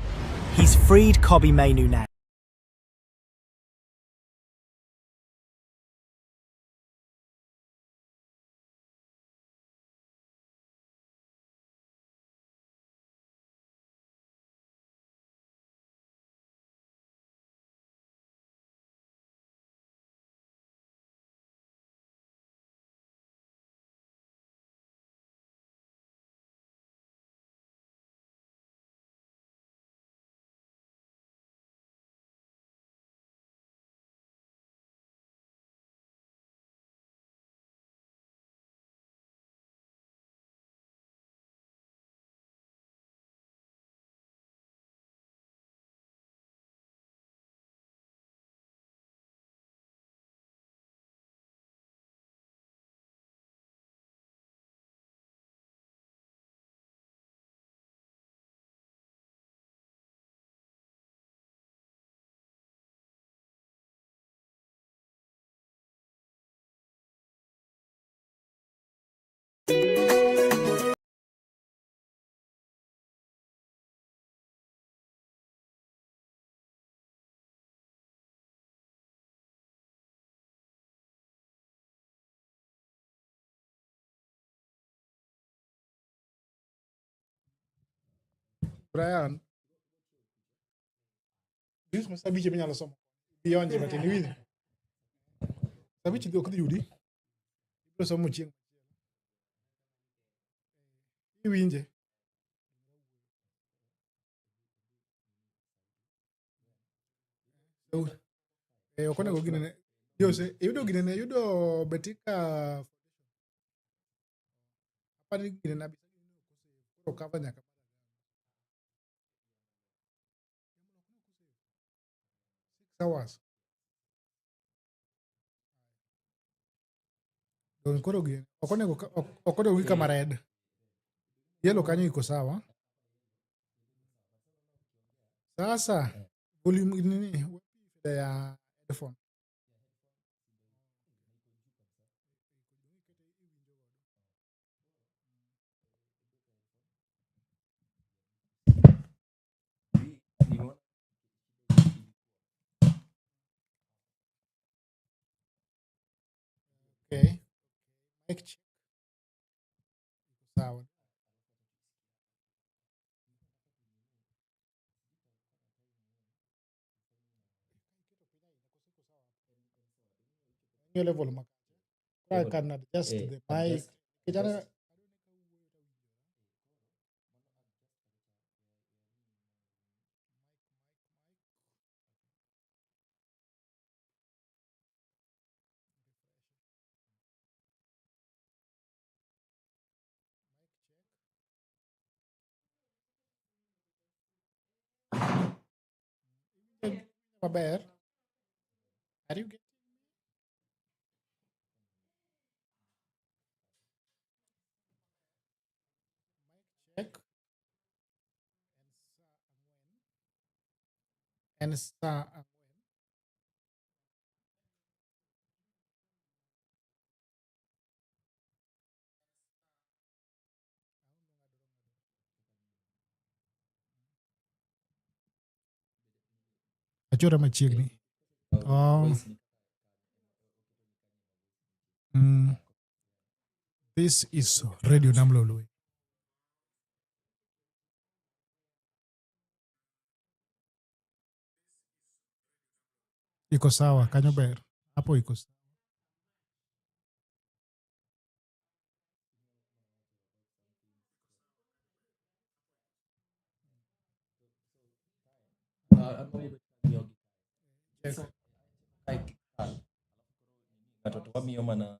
He's freed Kobbie Mainoo now. Brian, this must be minyalo somo. Beyond matin iwinjo. Sa abich ok dhi yudi. Ibiro somo chieng'. Iwinje. Ok onego ginene. Jose, iyudo ginene, iyudo Betika apani ginene koro cover nyaka 6 hours. Dong koro gini ok onego ok onego gi kama red. Yellow kanyo iko sawa. Sasa volume nini ya headphone. Okay. Mic check. Sawa. Hiyo level ma I can adjust the mic. Kijana maber. Are you getting mic check? En sa ang'wen. Achora machiegni. Oh. This is Radio Namlolwe. Iko sawa, kanyo ber. Hapo iko sawa. Check. Ng'ato to wamiyo mana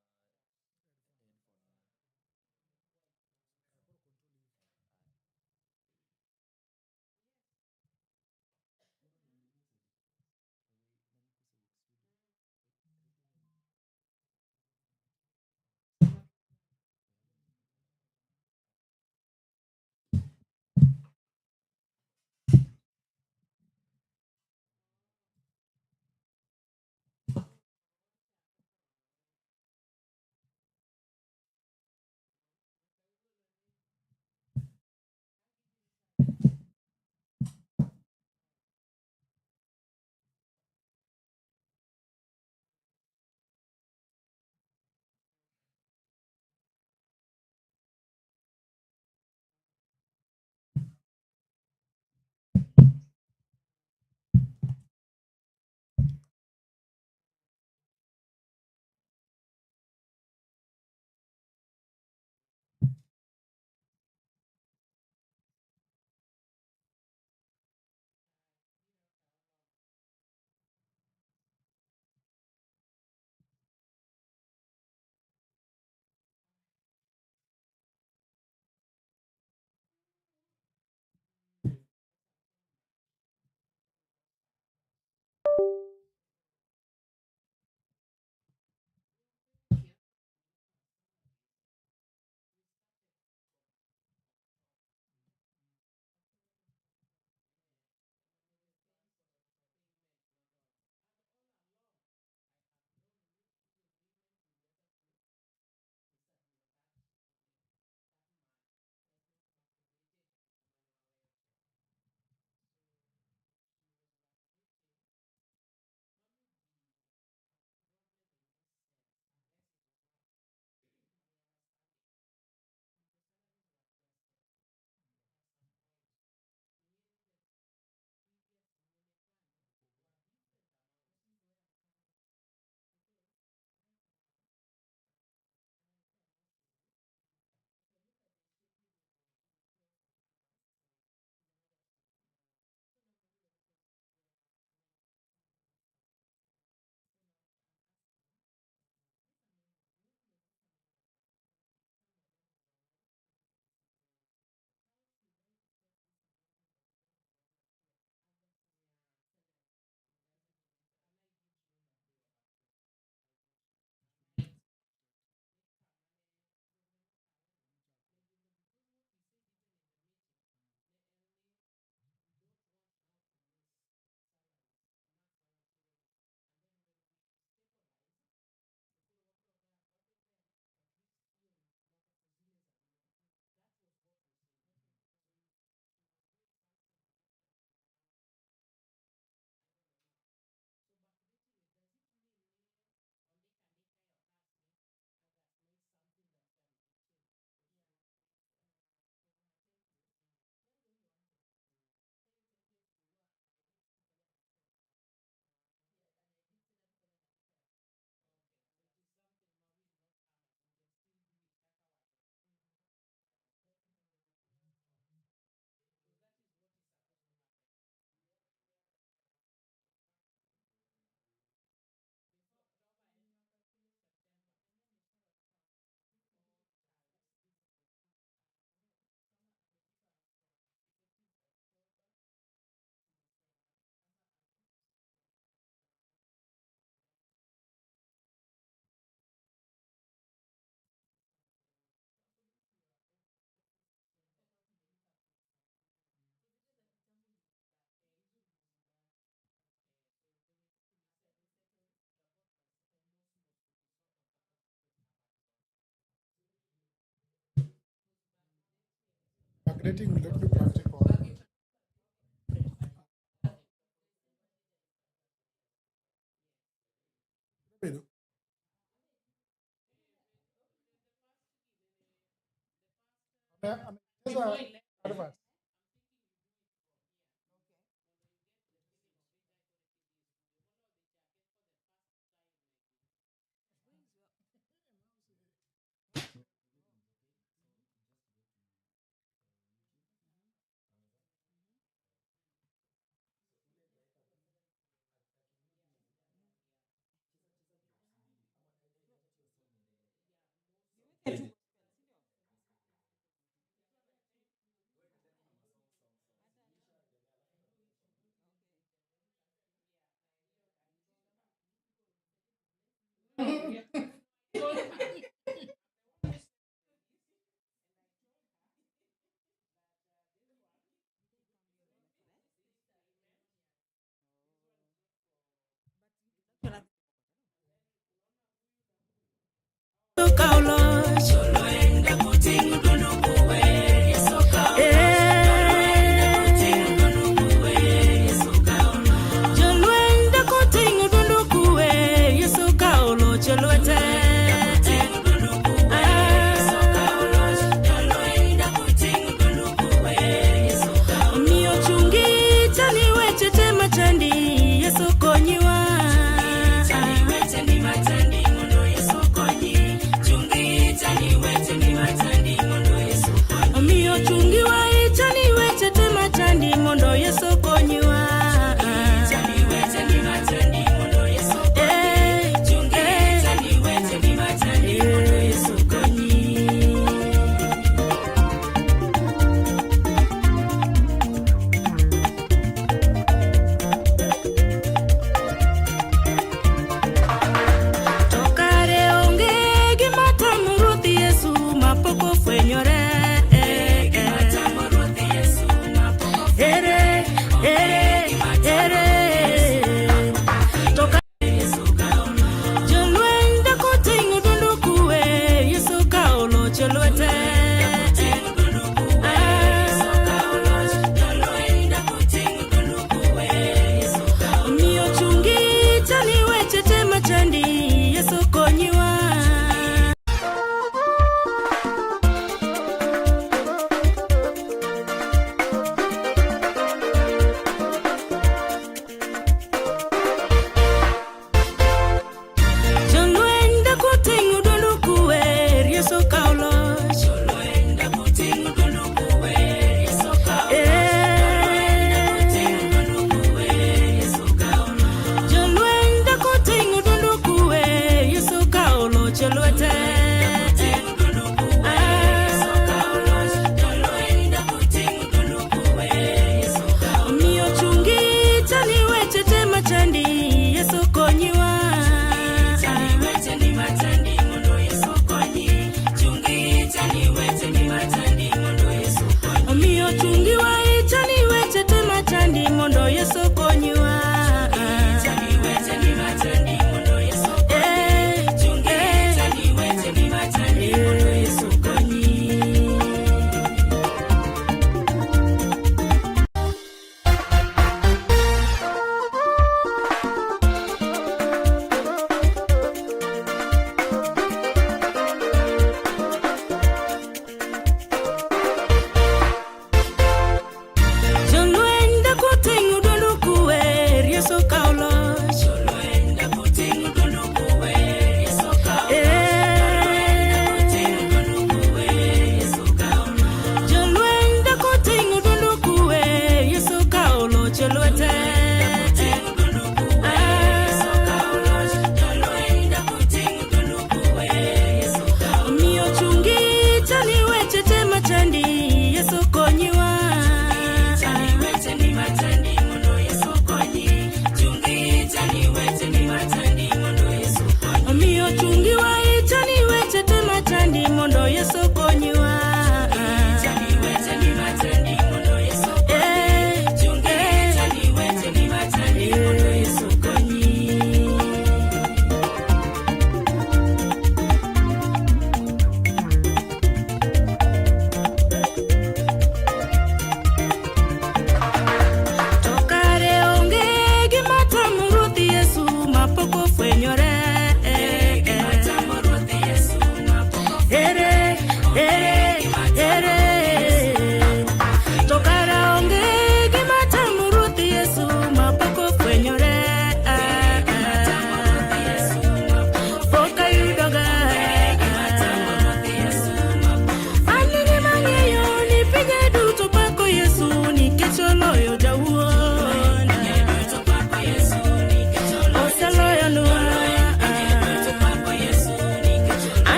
Rating will not be practical. Bedo. Amecheza advert. Jolweny dako ting'o bunduku e Yesu kawo loch e lwete. Omiyo chungi chani weche te machandi Yesu konyiwa. Omiyo chungi wa ichani weche te machandi mondo Yesu konyiwa. Eh, eh, Yesu konyi. To kare onge gima tamo Ruoth Yesu mapok ofwenyore. Ere, ere, ere. To Jolweny dako ting'o bunduku e Yesu kawo loch e lwete. Omiyo chungi chani weche te machandi Yesu konyiwa. Jolweny dako ting'o bunduku e Yesu kawo loch.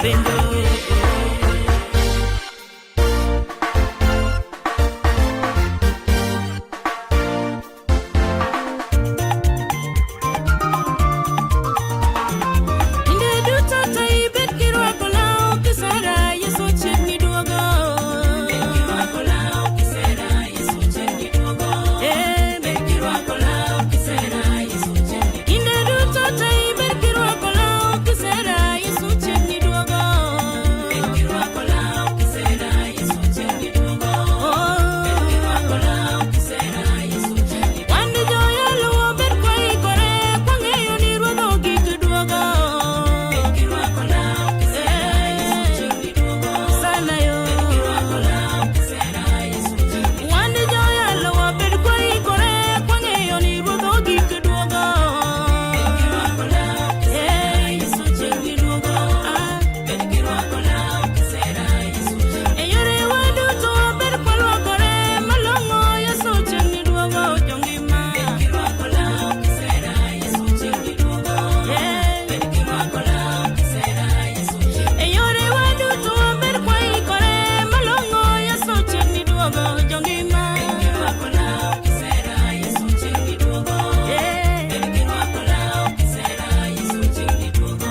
penjo. Kinde duto to ibed kirwako law kisera, Yesu chiegni duogo. Bed kirwako law kisera, Yesu chiegni duogo. Eh, bed kirwako law kisera, Yesu chiegni. Kinde duto to ibed kirwako law kisera, Yesu chiegni duogo. Bed kirwako law kisera, Yesu chiegni duogo. Bed kirwako law kisera, Yesu chiegni. Wan joyaluo ber kwaikore, kwang'eyo ni ruodh ogik duogo. Bed kirwako law kisera, Yesu chiegni duogo. Sana yo. Bed kirwako law kisera, Yesu chiegni. Wan joyaluo ber kwaikore, kwang'eyo ni ruodh ogik duogo. Bed kirwako law kisera, Yesu chiegni duogo. Ah. Bed kirwako law kisera, Yesu chiegni. E yore wa duto ber kwalwakore malong'o, Yesu chiegni duogo jongima. Bed kirwako law kisera, Yesu chiegni duogo. Bed kirwako law kisera, Yesu chiegni. E yore wa duto ber kwaikore malong'o, Yesu chiegni duogo jongima. Bed kirwako law kisera, Yesu chiegni duogo. Bed kirwako law kisera, Yesu chiegni duogo.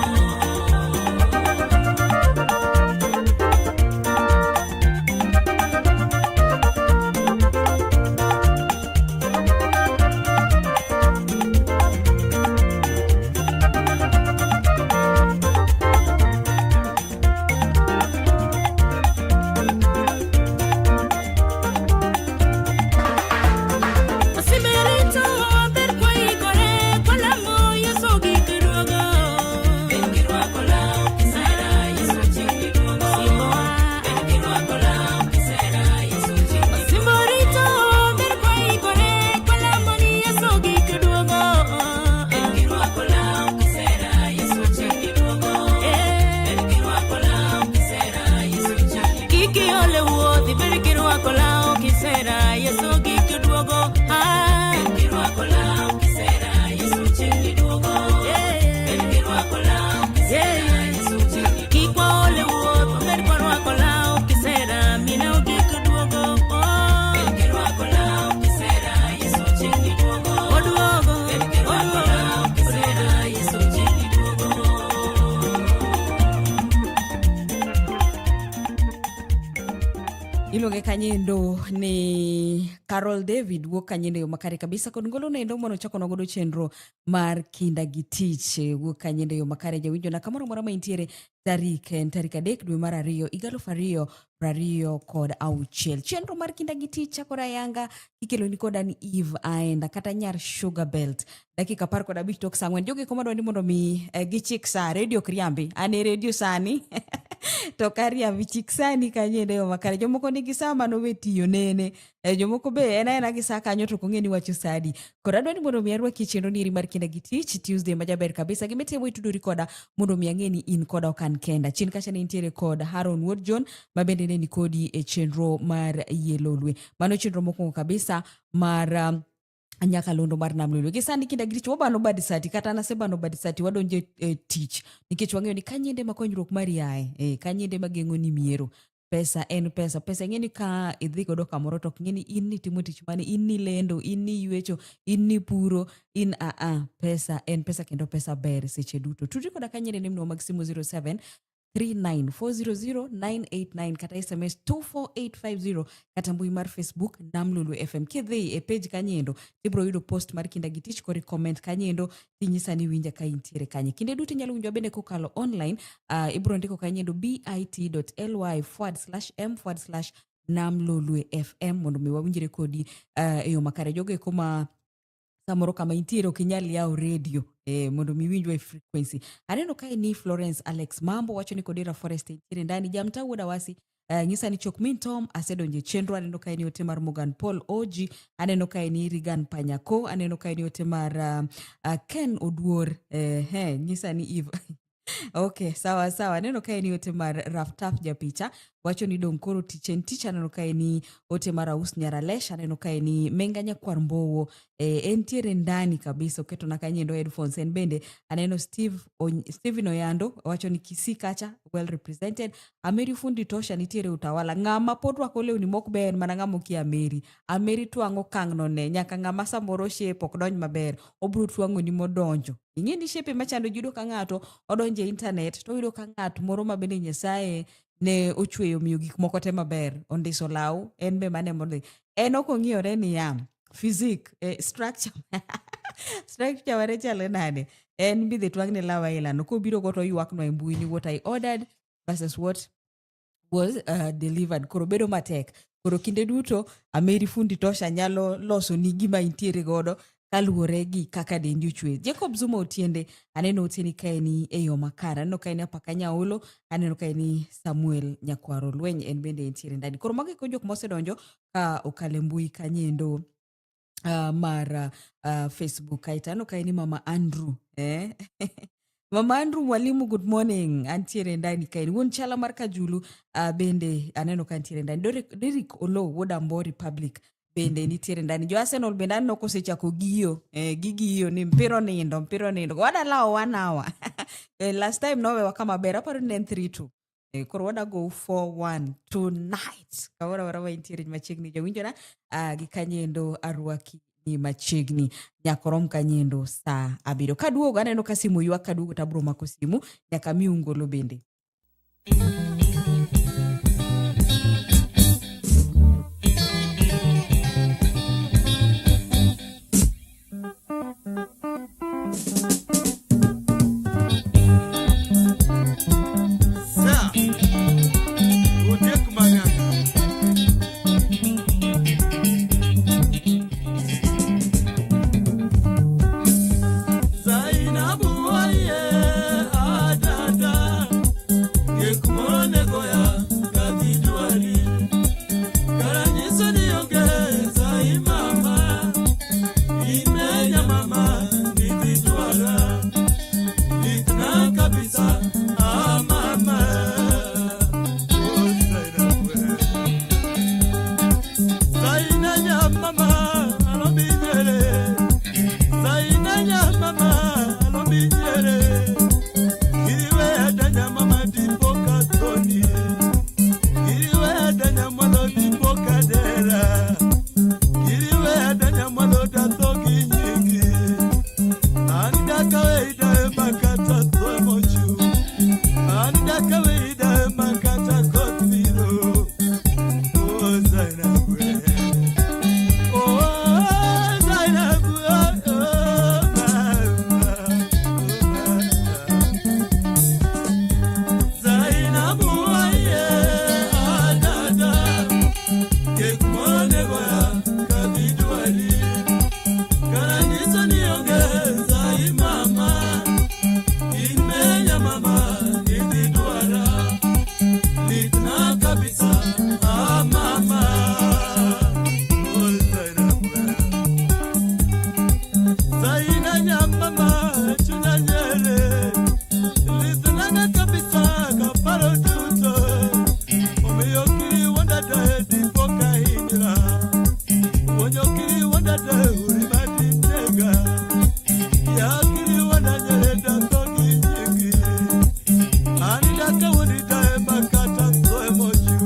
Asiberito ber kwaikore kwalamo Yesu gik duogo. Bed kirwako law kisera, Yesu chiegni duogo. Simboa. Bed kirwako law kisera, Yesu chiegni. Simborito ber kwaikore kwalamo ni Yesu gik duogo. Bed kirwako law kisera, Yesu chiegni duogo. Bed kirwako law kisera, Yesu chiegni. Kik iol e wuoth, bed kirwako law kisera, Yesu gik duogo. Ah. Bed kirwako law kisera, Yesu chiegni duogo. Bed kirwako law kisera, Yesu chiegni. Kik waol e wuoth, bed kwarwako law kisera, mina ogik duogo. Oh. Bed kirwako law kisera, Yesu chiegni duogo. Oduogo. Bed kirwako law kisera, Yesu chiegni duogo. Iluonge kanyendo ni Carol David wuok kanyendo e yo makare kabisa kod ngolo nendo mondo ochako godo chenro mar kinda gi tich wuok kanyendo e yo makare jawinjo na kamoro amora ma intiere tarik en tarik 3 dwe mar 2 higa 2026. Chenro mar kinda gi tich chakore ayanga ikeloni koda ni Eve Aenda kata nyar Sugar Belt dakika 15 tok saa 4. Jogi koma dwa ni mondo mi gichik sa redio kriambi an e redio sani to kariambi chik sani kanyendo e yo makare. Jomoko nigi sa manowe tiyo nene jomoko be en aena gi sa kanyo to ok ong'e ni wacho sa adi. Koro adwa ni mondo mi arwaki e chenro nieri mar kinda gi tich Tuesday ma jaber kabisa. Gimitimo itudori koda mondo mi ang'e ni in koda ok an kenda. Chien kacha ne intiere kod Haron Wuod John ma bende ne nikodi e chenro mar Yie Lolwe. Mano chenro mokwongo kabisa mar nyakalondo mar Nam Lolwe. Gi sani kinda gi tich wabano bad sati kata an asebano bad sati wadonjo e tich nikech wang'eyo ni kanyende ma konyruok mari ae, kanyende ma geng'o ni miero. Pesa en pesa. Pesa ing'e ni ka idhi godo kamoro to ok ing'e ni in nitimo tich mane, in nilendo, in niywecho, in nipuro, in aa. Pesa en pesa kendo pesa ber seche duto. Tudri koda kanyende nembni mag simu 07 39 400 989 kata SMS 24850 kata mbui mar Facebook Nam Lolwe FM. Kidhi e page kanyendo tibiro yudo post mar kinda gi tich kori comment kanyendo tinyisa ni winja ka intiere kanye. Kinde duto inyalo winjwa bende kokalo online, ibiro ndiko kanyendo bit.ly/m/ Nam Lolwe FM mondo mi wawinjre kodi e yo makare. Jogo eko ma samoro kama intiere ok inyal yawo redio mondo mi iwinjwa e frequency. Aneno kae ni Florence Alex Mambo wacho ni Kodera Forest intiere ndani. Jamta wuod Awasi nyisa ni chok min Tom asedonjo e chenro. Aneno kae ni ote mar Morgan Paul Oji, aneno kae ni Regan Panyako, aneno kae ni ote mar Ken Oduor, nyisa ni Eve Okay, sawa sawa. Aneno ka en ote mar Raftaf japicha wacho ni dong koro tich en tich. Aneno ka en ote mar Aus Nyaralesh. Aneno ka en Menga Nyakwar Mbowo entiere ndani kabisa, oketona kanyo headphones. En bende aneno Steven Oyando wacho ni Kisii kacha well represented. Ameri fundi tosha nitiere Utawala. Ng'ama pod rwako lewni mok ber mana ng'ama okia Ameri. Ameri twang'o kang'no ne nyaka ng'ama samoro shape ok donj maber obro twang'o ni modonjo. Ing'e ni shape machando ji yudo ka ng'ato odonjo e internet to oyudo ka ng'at moro ma bende Nyasaye ne ochweyo miyo gik moko te maber ondiso law en be mane modhi en ok ong'iyore niya physique structure structure mare chalo nade en bidhi twang'ne law ailano kobiro go to oywaknwa e mbui ni what I ordered versus what was delivered. Koro bedo matek. Koro kinde duto Ameri fundi tosha nyalo loso ni gima intiere godo kaluwore gi kaka dendi ochwe. Jacob Zuma Otiende aneno oteni ka en e yo makare. Aneno ka en Apaka Nyaolo, aneno ka en Samuel Nyakwaro Lweny en bende entiere ndani. Koro mago e jok mosedonjo ka okalo e mbui kanyendo mar Facebook. Kaeto aneno ka en Mama Andrew. Mama Andrew Mwalimu, good morning. Antiere ndani kae. Wuon chala mar Kajulu bende aneno ka ntiere ndani. Derrick Olo wuod Ambo Republic bende nitiere ndani. Jo Arsenal bende aneno kosechako giyo. Gigiyo ni mpira onindo, mpira onindo. Wada lawo 1 hour. Last time nowewa kama ber. Aparo ni ne en 3-2. Koro wada go 4-1 tonight. Kamoro amora ma intiere machiegni jowinjona gi kanyendo arwaki ni machiegni nyaka rom kanyendo saa 7. Kaduogo aneno ka simu ywak, kaduogo to abiro mako simu nyaka miu ngolo bende. Sa, Otiek Mang'ang'a. Zainabu oye adada, gik monegoya kadhi dwari. Kara nyiso ni onge Zai mama, imenya mama nidhi dwara. Litna kabisa, ah mama. Oh, Zainabu. Zaina nya mama, alombi nyere. Zaina nya mama, alombi nyere. Kiriwe adanya mama dipoka toni. Kiriwe adanya mwalo dipoka dera. Kiriwe adanya mwalo datogi nyingi. Anda kawaida makata tomochu. Anda kawaida makata kotiro. Oh Zainabu. Oh Zainabu. Oh mama. Zainabu aye adada. Kekmone goya kadidwari. Karanisa nionge zai mama. Imenya mama nididwara. Litna kabisa ah mama. Oh Zainabu. Zaina nyamama chunya nyere. Litna kabisa kaparo duto. Omiyo kiri wandada dipoka hinyra. Wonyo kiri wandada uri madinega. Ya kiri wandanyere datogi nyingi. Anida kawodida makata toe mochu.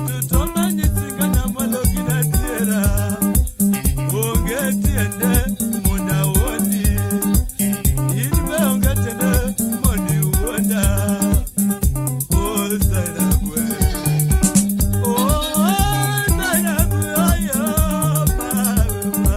Tutoma nyitsinga nyamwalo gina diera. Onge tiende monda wuondi. In be onge tiende mondi wuonda. Oh Zainabu. Oh Zainabu ayo mama.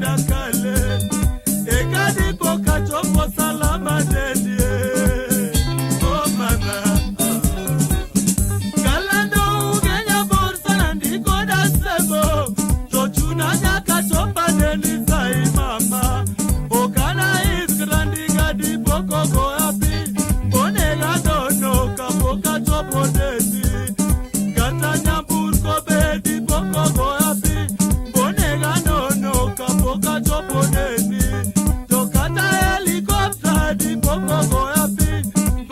tienda kale Eka dipo kachopo salama dedie Oh mama Kalando ugenya bor sana ndiko dasemo To chuna nyaka chopa deni sai mama Okana isgrandi gadi poko goya pi Onega dono kapoka chopo deni Kata nyamburko bedi poko goya pi Onega nono kapoka chopo deni To kata helikopta di poko goya pi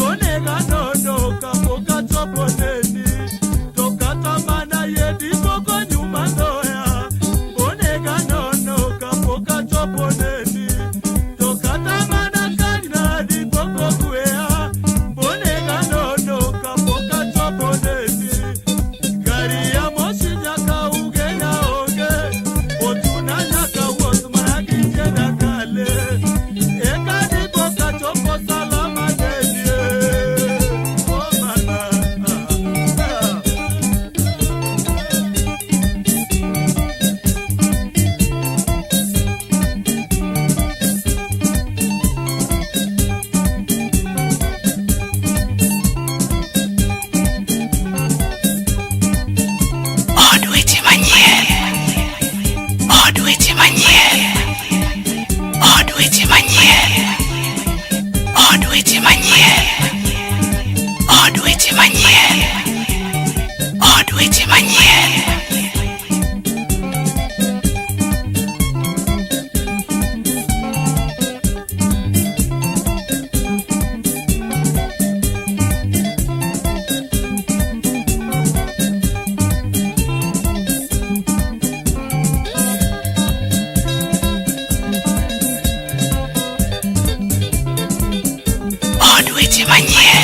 Onega nono kapoka chopo deni To kata mana ye di poko nyuma ndoya Onega nono kapoka chopo deni To kata mana kanyna di poko kwea Onega nono kapoka chopo deni Gari ya moshi nyaka ugenya onge Otuna nyaka wuoth mana gi tienda kale Eka dipo ka chopo salama dedie Oh mama ah, ah. Od weche manyien. Od weche manyien. Od weche manyien. Od weche manyien. Od weche manyien. Od weche manyien. Od weche manyien.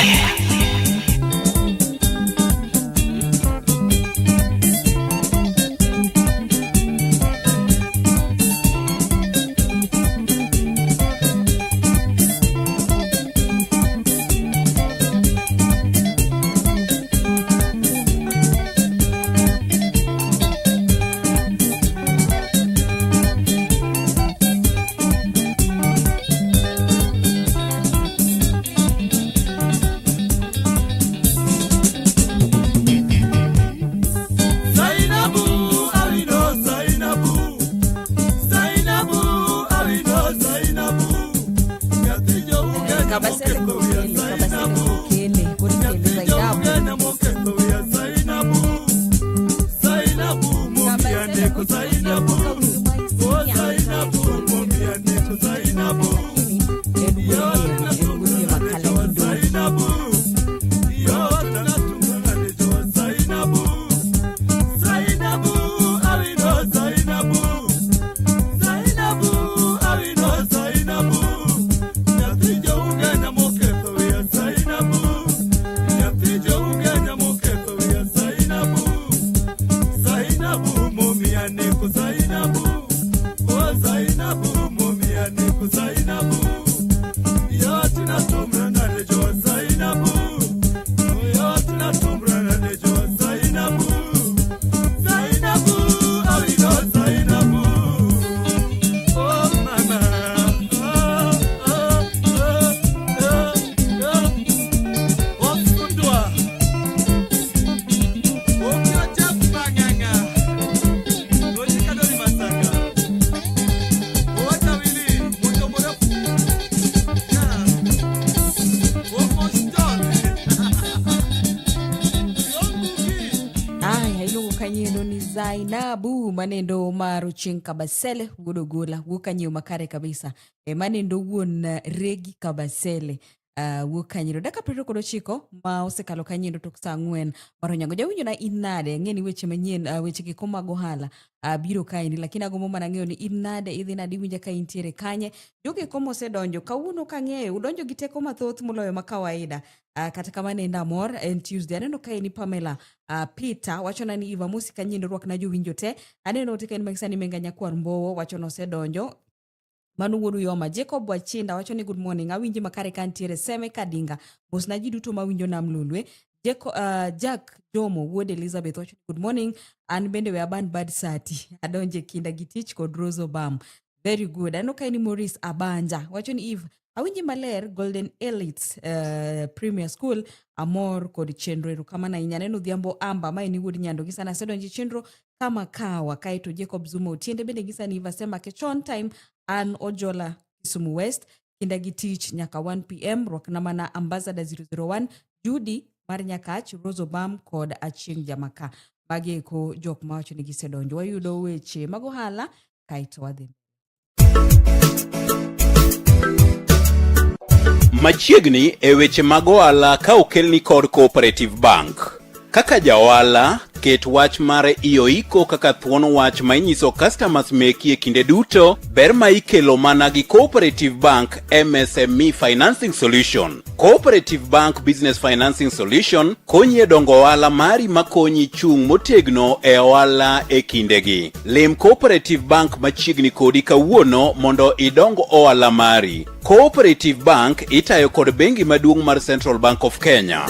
Zainabu, Awino, Zainabu. Zainabu, Awino, Zainabu. Nyathi jougenya Kabasele moketho wiya kokele, kabasele Zainabu. kokele, koro ikele Nyathi Zainabu. jougenya moketho wiya Zainabu. Zainabu, momiya neko Zainabu. Oh, Zainabu, momiya neko Zainabu. En wuon en wuon makala gi dolo. Zainabu. Yote natunga nejo Zainabu. Zainabu, Awino, Zainabu. Zainabu, Awino, Zainabu. Nyathi jougenya moketho wiya Zainabu. Nyathi jougenya moketho wiya Zainabu. Zainabu, momiya neko Zainabu. Oh, Zainabu, momiya neko Zainabu. Yote natumra nejo Zainabu. Yote natumra nejo Zainabu. Zainabu, Awino, Zainabu. Oh, mama. Oh, oh, oh, oh, oh. Osundwa. Okiocha panganga. Ojikadori masaka. Owacha wili, moto mrefu. Ya. Omoston. Aya, iluongo kanyiendo ni Zainabu manendo mar Ochieng Kabasele wuod Ogola wuok kanyiewo makare kabisa e, manendo wuon Regi Kabasele wuok kanyiendo dakika 29 ma osekalo kanyiendo tok saa 4 mar onyango. Jawinjo na in nade? Ang'e ni weche manyien weche giko mag ohala biro kaendi, lakini agombo mana ng'eyo ni in nade, idhi nade, iwinja ka intiere kanye. Jogo eko mosedonjo kawuono kang'eyo udonjo gi teko mathoth moloyo ma kawaida. Kata kamano en amor en Tuesday. Aneno ka en Pamela Peter wachona ni Eva Mosi kanyiendo rwakna jowinjo te. Aneno ote ka en Magisani Menga Nyakwar Mbowo wacho nosedonjo. Mano wuod Uyoma. Jacob Wachinda wacho ni good morning. Awinji makare ka ntiere Seme Kadinga. Mosna ji duto mawinjo Nam Lolwe. Jack Jomo wuod Elizabeth wacho ni good morning. An bende we aban bad sati. Adonje kinda gi tich kod Rose Obam. Very good. Aneno ka en Maurice Abanja wacho ni Eve awinji maler Golden Elites Premier School amor kod chenro erokamano ahinya. Aneno Odhiambo Amba ma en wuod Nyando gi sana asedonjo e chenro kama kawa kaeto Jacob Zuma Otiende bende gi sani Eve asema ke chon time an Ojola Kisumu West kinda gi tich nyaka 1 pm rwakna mana Ambassador 001 Judy mar Nyakach Rose Obam kod Achieng' Jamaka. Magi eko jok mawacho ni gisedonjo. Wayudo weche mag ohala kaeto wadhi. Machiegni e weche mag ohala ka okelni kod Cooperative Bank. Kaka ja ohala, ket wach mar ioiko kaka thuon wach ma inyiso customers meki e kinde duto, ber ma ikelo mana gi Cooperative Bank MSME Financing Solution. Cooperative Bank Business Financing Solution konyi e dongo ohala mari makonyi chung' motegno e ohala e kindegi. Lim Cooperative Bank machiegni kodi kawuono mondo idong ohala mari. Cooperative Bank itayo kod bengi maduong' mar Central Bank of Kenya.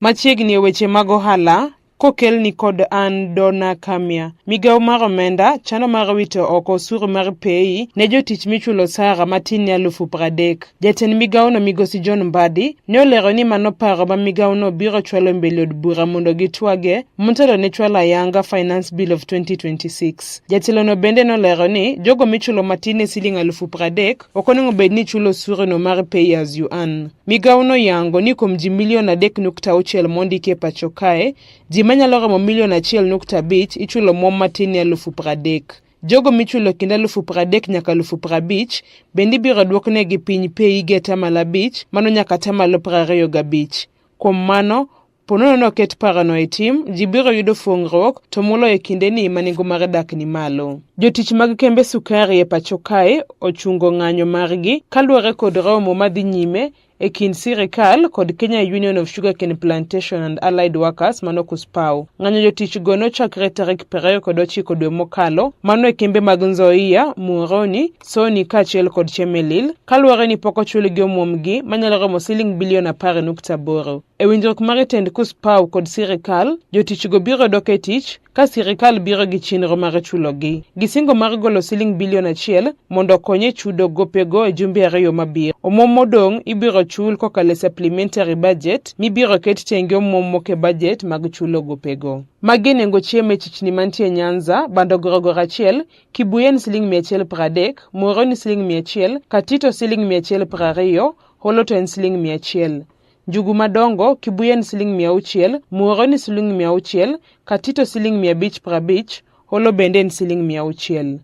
Machiegni e weche mag ohala, kokelni kod an Donna Kamia. Migawo mar omenda chano mar wito oko osuru mar PAYE ne jotich michulo osara matin ne 30,000. Jatend migawono migosi John Mbadi ne olero ni mano paro ma migawono biro chwalo e mbele od bura mondo gitwage motelo ne chwalo ayanga Finance Bill of 2026. Jatelono bende nolero ni jogo michulo matin ne siling 30,000 ok onego bed ni chulo osuru no mar pay as you earn. Migawo noyango ni kuom ji milion 3.6 mondiki e pacho kae, ji manyalo romo milion 1.5 ichulo omuom matin ne 30,000. Jogo michulo kind 30,000 nyaka 50,000 bende ibiro duoknegi piny PAYE gi atamalo 5 mano nyaka atamalo 25. Kuom mano, po nono ni oket parono e tim, ji biro yudo fuong'ruok to moloyo e kindeni ma nengo mar dak ni malo. Jotich mag kembe sukari e pacho kae ochungo ng'anyo margi kaluwore kod romo madhi nyime e kind sirikal kod Kenya Union of Sugarcane Plantation and Allied Workers mano KUSPAW. Ng'anyo jotich go nochakre tarik 29 dwe mokalo mano e kembe mag Nzoia, Muhoroni, Soni kaachiel kod Chemelil kaluwore ni pok ochulgi omuomgi manyalo romo siling bilion 10.8. E winjruok mar tend KUSPAW kod sirikal, jotichgo biro dok e tich ka sirikal biro gi chenro mar chulogi. Gisingo mar golo siling bilion 1 mondo okony e chudo gopego e jumbe 2 mabiro. Omuom modong' ibiro chul kokalo e supplementary budget mibiro ket tenge omuom moke budget mag chulo gopego. Magi e nengo chiemo e chichni mantie Nyanza, bando gorogoro achiel, Kibuye en siling 130, Muhoroni siling 100, Katito siling 120, Holo to en siling 100. Njugu madongo, Kibuye en siling 600, Muhoroni siling 600, Katito siling 550, Holo bende en siling 600.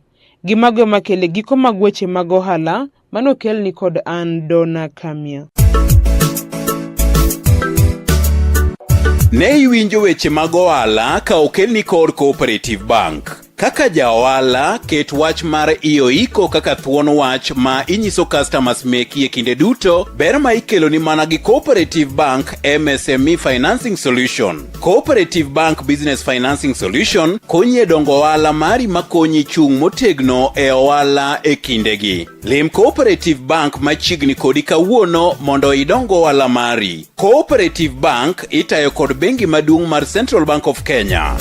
Gi mago ema kele giko mag weche mag ohala mane okelni kod an Donna Kamia. Ne iwinjo weche mag ohala ka okelni kod Cooperative Bank. Kaka ja ohala, ket wach mar ioiko kaka thuon wach ma inyiso customers meki e kinde duto, ber ma ikeloni mana gi Cooperative Bank MSME Financing Solution. Cooperative Bank Business Financing Solution konyi e dongo ohala mari makonyi chung' motegno e ohala e kindegi. Lim Cooperative Bank machiegni kodi kawuono mondo idong ohala mari. Cooperative Bank itayo kod bengi maduong' mar Central Bank of Kenya.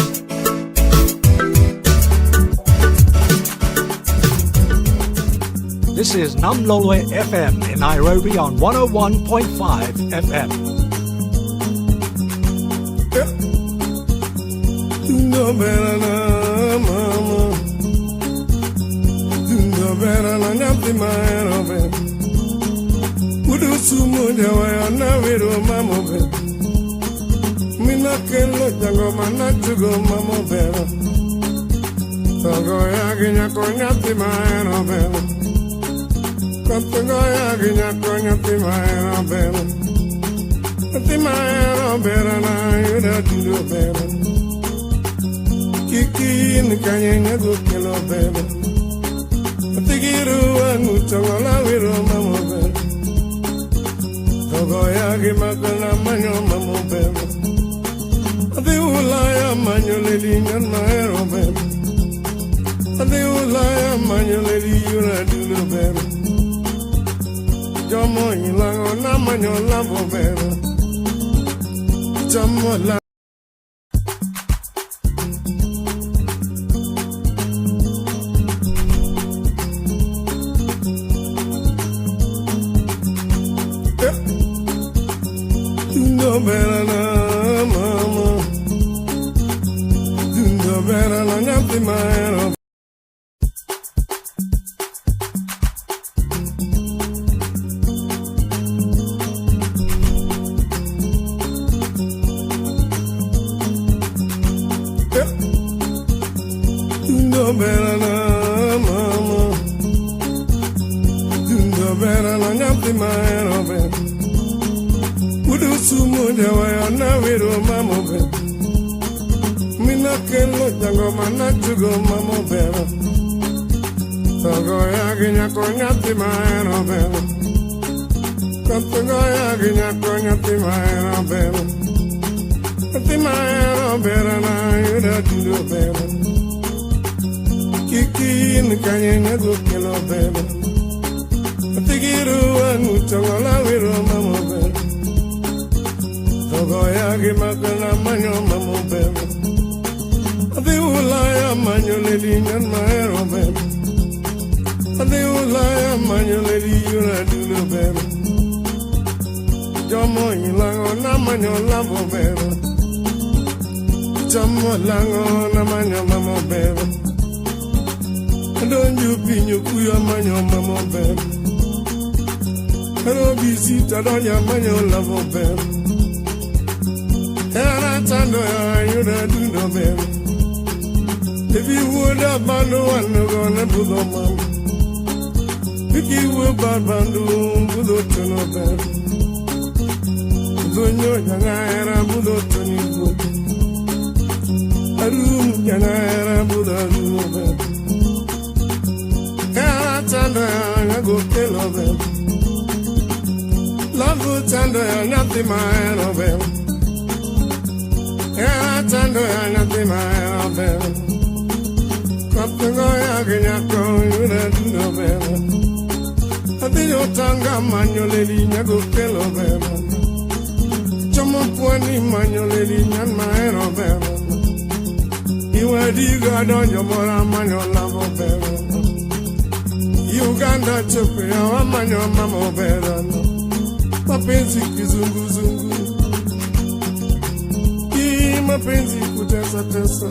This is Namlolwe FM in Nairobi on 101.5 FM. berana nyathi mahero. Dundo berana mama, dundo berana nyathi mahero ber. Udu sumo jawayo na wero mamo ber. Mina kelo jango mana tugo mamo ber. Togo ya gi nyako nyathi mahero ber. Togo ya gi nyako nyathi mahero ber. Nyathi mahero berana yuda dundo ber. Kikin kanye nyago kelo ber. Atigiru anu tongola wero mamo ber. Togo ya gi makana manyo mamo ber. Adhi Ulaya manyo lady nyan mahero ber. Adhi Ulaya manyo lady yura dulo ber. Jomo ilango na manyo lavo ber. Jomo lango na manyo mamo ber. Donjo pinyo kuyo manyo mamo ber. Ero visita donya manyo lavo ber. Era tando ya yura dundo ber. If you would have bandu and gonna budo mam. If you would bad bandu budo tono ber. Donyo janga era budo toni bu. Arum janga era budo arum ber. Era tando ya nyago kelo ber. Love tando ya nyathi mahero ber. Era tando ya nyathi mahero ber. Kapengo ya gi nyako yura dundo ber. Adhi otanga manyo lady nyago kelo ber. Chomo pwani manyo lady nyan mahero ber. Iwadiga donjo mora manyo lavo ber. Uganda chope ya manyo mamo ber. Mapenzi kizunguzungu. Ki mapenzi kutesa tesa.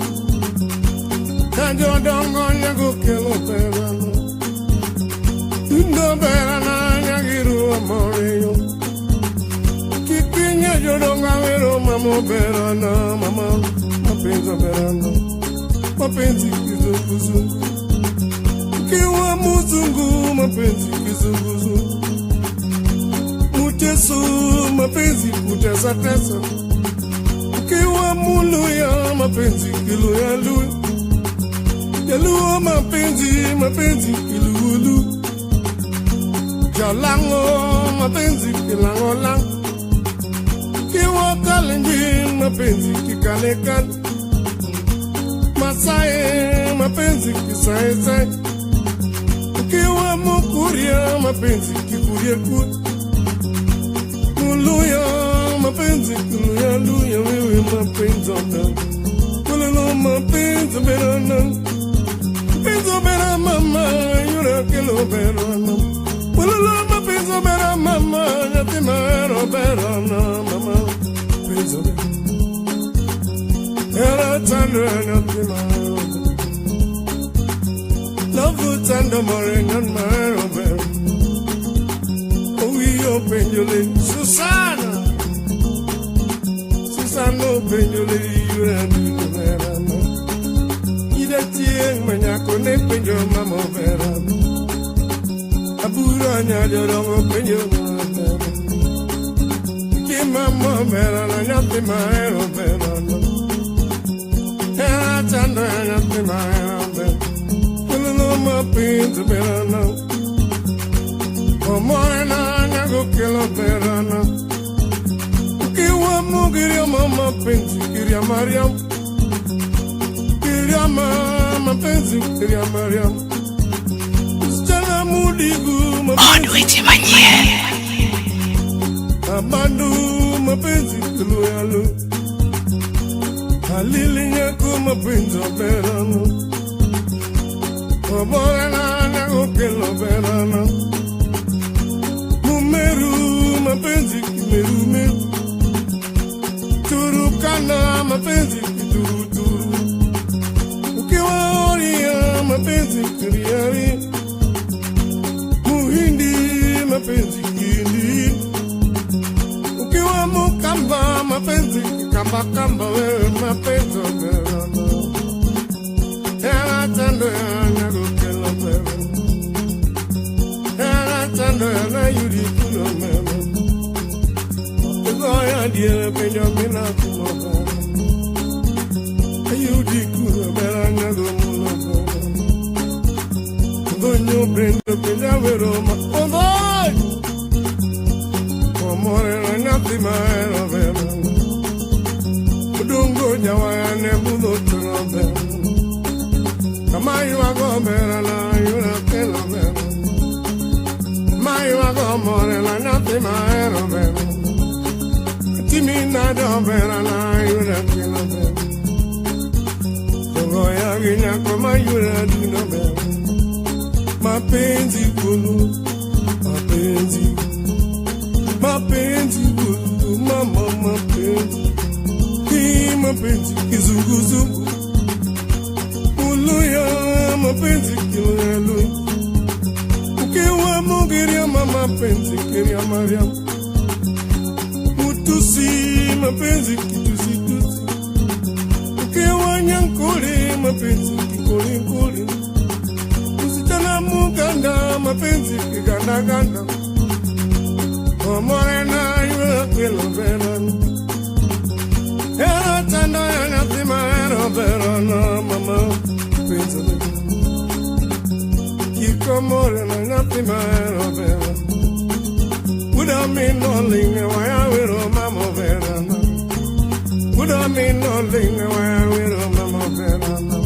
Kanjo dongo nyago kelo berana. Dundo berana nyagiru amore yo. Kikinya jodonga wero mamo berana mama. Mapenzi berana. Mapenzi kizunguzungu. Kiwa muzungu mapenzi kizunguzungu. Mutesu mapenzi kutesa tesa. Kiwa muluya mapenzi kiluya luya. Jaluo mapenzi mapenzi kilulu. Jalango mapenzi kilango lang. Kiwa kalenjin mapenzi kikalekan. Masae mapenzi kisae sae. Kiwa mukuria mapenzi kikuria kut. Muluya mapenzi kiluya luya wewe mapenzi ona. Kululu mapenzi berana. Mapenzi bera mama yura kelo berana. Kululu mapenzi bera mama nyathi mahero berana mama. Mapenzi bera. Era tando nyathi mahero. Love tando more nyan mahero bera. Owiyo penjo le Susana. Susana penjo le yura dundo berana. Ida tieng manyako ne penjo mamo berana. Aburo nyajorongo penjo mamo berana. Ki mamo berana nyathi mahero berana. Era tando nyathi mahero berana. Kululu mapenzi berana. Omorena nyago kelo berana. Kiwa mugiria mama penzi kiria Mariam. Kiria mama penzi kiria Mariam. Msichana mudigu mapenzi. Odweche manyien. Abandu mapenzi kiluyalu. Alili nyako mapenzi berana. Omorena nyago kelo berana. Mumeru mapenzi kimeru meru. Turukana mapenzi kituruturu. mapenzi kiriari, Muhindi mapenzi kindi, ukiwa Mukamba mapenzi kamba kamba, wewe mapenzi oberana, hera tando ya nyagokelo bera, hera tando ya na yuri kuno mema, igoya diere penjo mina kumo bera, yudi kuno bera nyago muno bera, gonyo prendo penja wero ma odoi, omore na nyathi mahero bera, odongo jawaya ne budho tono bera, kama ywago bera na yura kelo bera, ma ywago more na nyathi mahero bera, timi nado bera na yura kelo bera, togoya gi nyako ma yura duno bera, mapenzi kulu, mapenzi, mapenzi kulu, mama mapenzi, hii mapenzi kizunguzungu, uluya mapenzi kilelu, ukiwa mugiria mapenzi kiria Mariam, mutusi mapenzi kitusi tusi, ukiwa nyankole mapenzi kikoli nkoli, msichana muganda mapenzi kiganda ganda, omorena yura kelo berana, hera tando ya nyathi mahero berana, mama penzi berana, kikomorena nyathi mahero berana, uda mino linge waya wero mama berana, uda mino linge waya wero mama berana,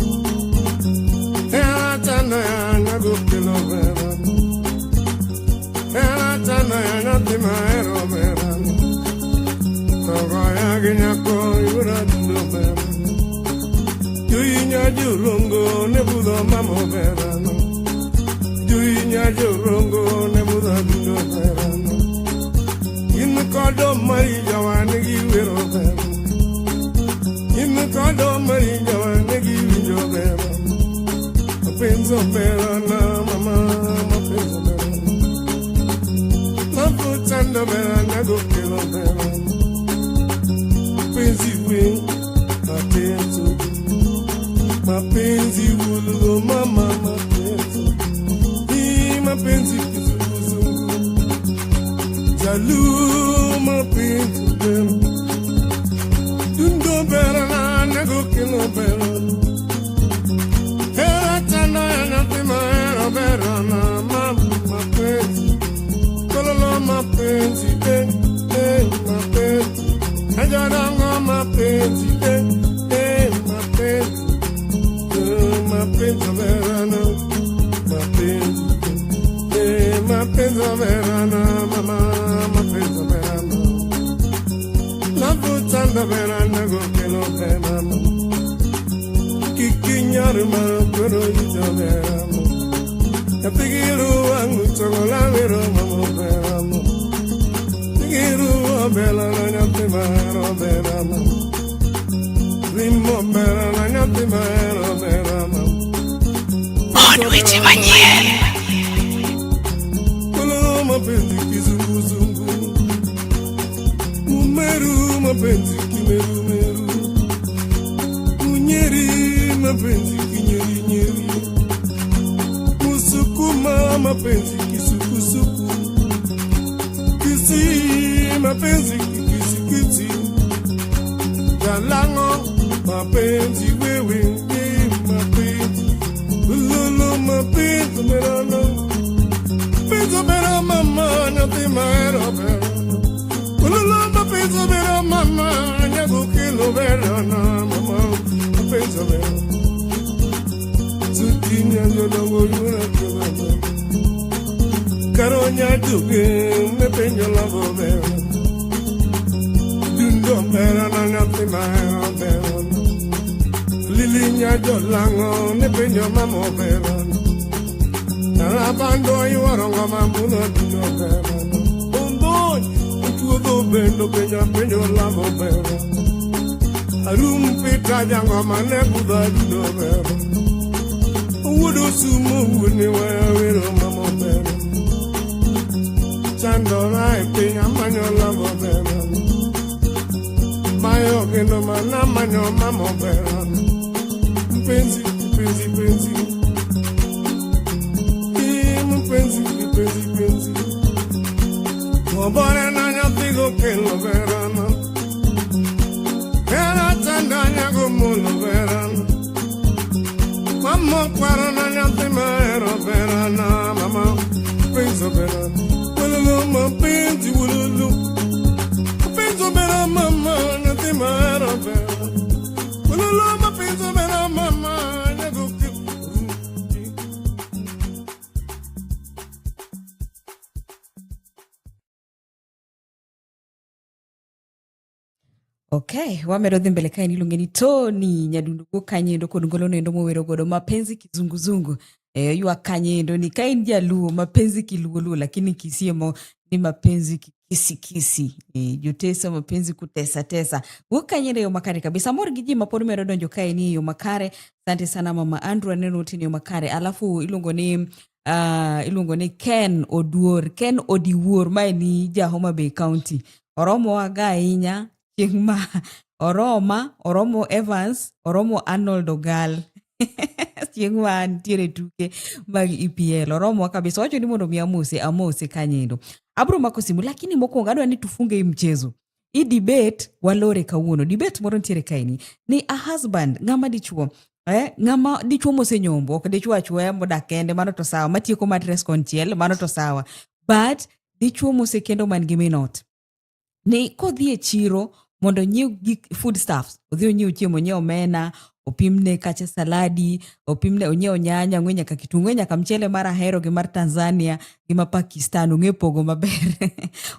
hera tando ya nyagokelo berana, hera tando ya nyathi mahero berana, togoya gi nyako yura dundo berana, juinya jurongo ne budho mama berana, juinya jurongo ne budho dundo berana, in kodo mari jawan gi wero berana, in kodo mari jawan gi winjo berana, mapenzi berana mama mapenzi berana, maputando berana gokelo berana, mapenzi we mapenzi, mapenzi wulugo mama mapenzi, hii mapenzi kizunguzungu, jalu mapenzi berana, dundo berana nagokelo berana, hera tando ya nyathi mahero berana, mama mapenzi, kololo mapenzi, eh eh mapenzi, ajarango mapenzi, eh eh mapenzi, eh mapenzi berana, mapenzi, eh mapenzi berana, mama mapenzi berana, lavutanda berana gokelo berana, kikinyar makoro ito berana, nyapigiru wangu chogola wero mama berana, pigiru berana nyathi mahero berana, limo berana nyathi mahero berana, Od weche manyien. Kolo mapenzi kizunguzungu, umeru mapenzi kimerumeru, unyeri mapenzi kinyerinyeri, musukuma mapenzi kisukusuku, kisi mapenzi kikisikiti, jalango mapenzi wewe mapenzi, ululu mapenzi berana, penzi bera mama nyathi mahero berana, ululu mapenzi bera mama nyagokelo berana, mama mapenzi berana, zutinya jodongo yura kelo berana, karonya duge ne penjo lavo berana, dundo berana nyathi mahero berana, lilinya jolango ne penjo mama berana, narabando yuorongo mamuno dundo berana, ondo otuodho bendo penjo penjo lavo berana, arum pita jango mane budho dundo berana, Wuodo Kisumu wuone wawero mama ber. Chandora e piny amanyo love ber. Mayo kendo mana manyo mama ber. Mpenzi, mpenzi, mpenzi. Mpenzi, mpenzi, mpenzi. Obore na nyathigo kelo berana. Era chandanya go mulo berana. Mama kwaro na nyathi mahero berana. Mama penzo berana. Wululu mapenzi wululu. Penzo berana mama nyathi mahero berana. Wululu mapenzi berana mama nyago Okay, wamedo dhi mbele kae niluonge ni Tony Nyadundo go kanyendo kod ngolo nendo mowero godo mapenzi kizunguzungu. Eh, ywak kanyendo ni ka in jaluo mapenzi kiluoluo lakini kisiemo ni mapenzi kikisikisi. Eh, jotesa mapenzi kutesa tesa. Wuok kanyendo e yo makare kabisa. Amor gi ji mapod medo donjo kae ni e yo makare. Asante sana mama Andrew aneno tini yo makare. Alafu iluongo ni iluongo ni Ken Oduor, Ken Odiwuor, mae ni ja Homa Bay County. Oromowa ga ahinya chieng' ma oroma, oromo Evans, oromo Arnold Ogal. chieng' ma nitiere tuke mag EPL oromowa kabisa. Wacho ni mondo mi amose, amose kanyendo. Abro mako simu lakini mokwongo adwa ni tufunge hii mchezo. Hii debate walore kawuono. Debate moro nitiere kaeni ni a husband ng'ama dichuo ng'ama dichuo mosenyombo ok dichuo achuoya modak kende mano to sawa matieko matres konchiel mano to sawa but dichuo mosekendo man gi min ot ni kodhi e chiro mondo onyiew gik foodstuffs odhi onyiew chiemo onyiew omena opimne kacha saladi opimne onyiew nyanya ong'e nyaka kitungu ong'e nyaka mchele mar ahero gi mar Tanzania gi ma Pakistan ong'e pogo maber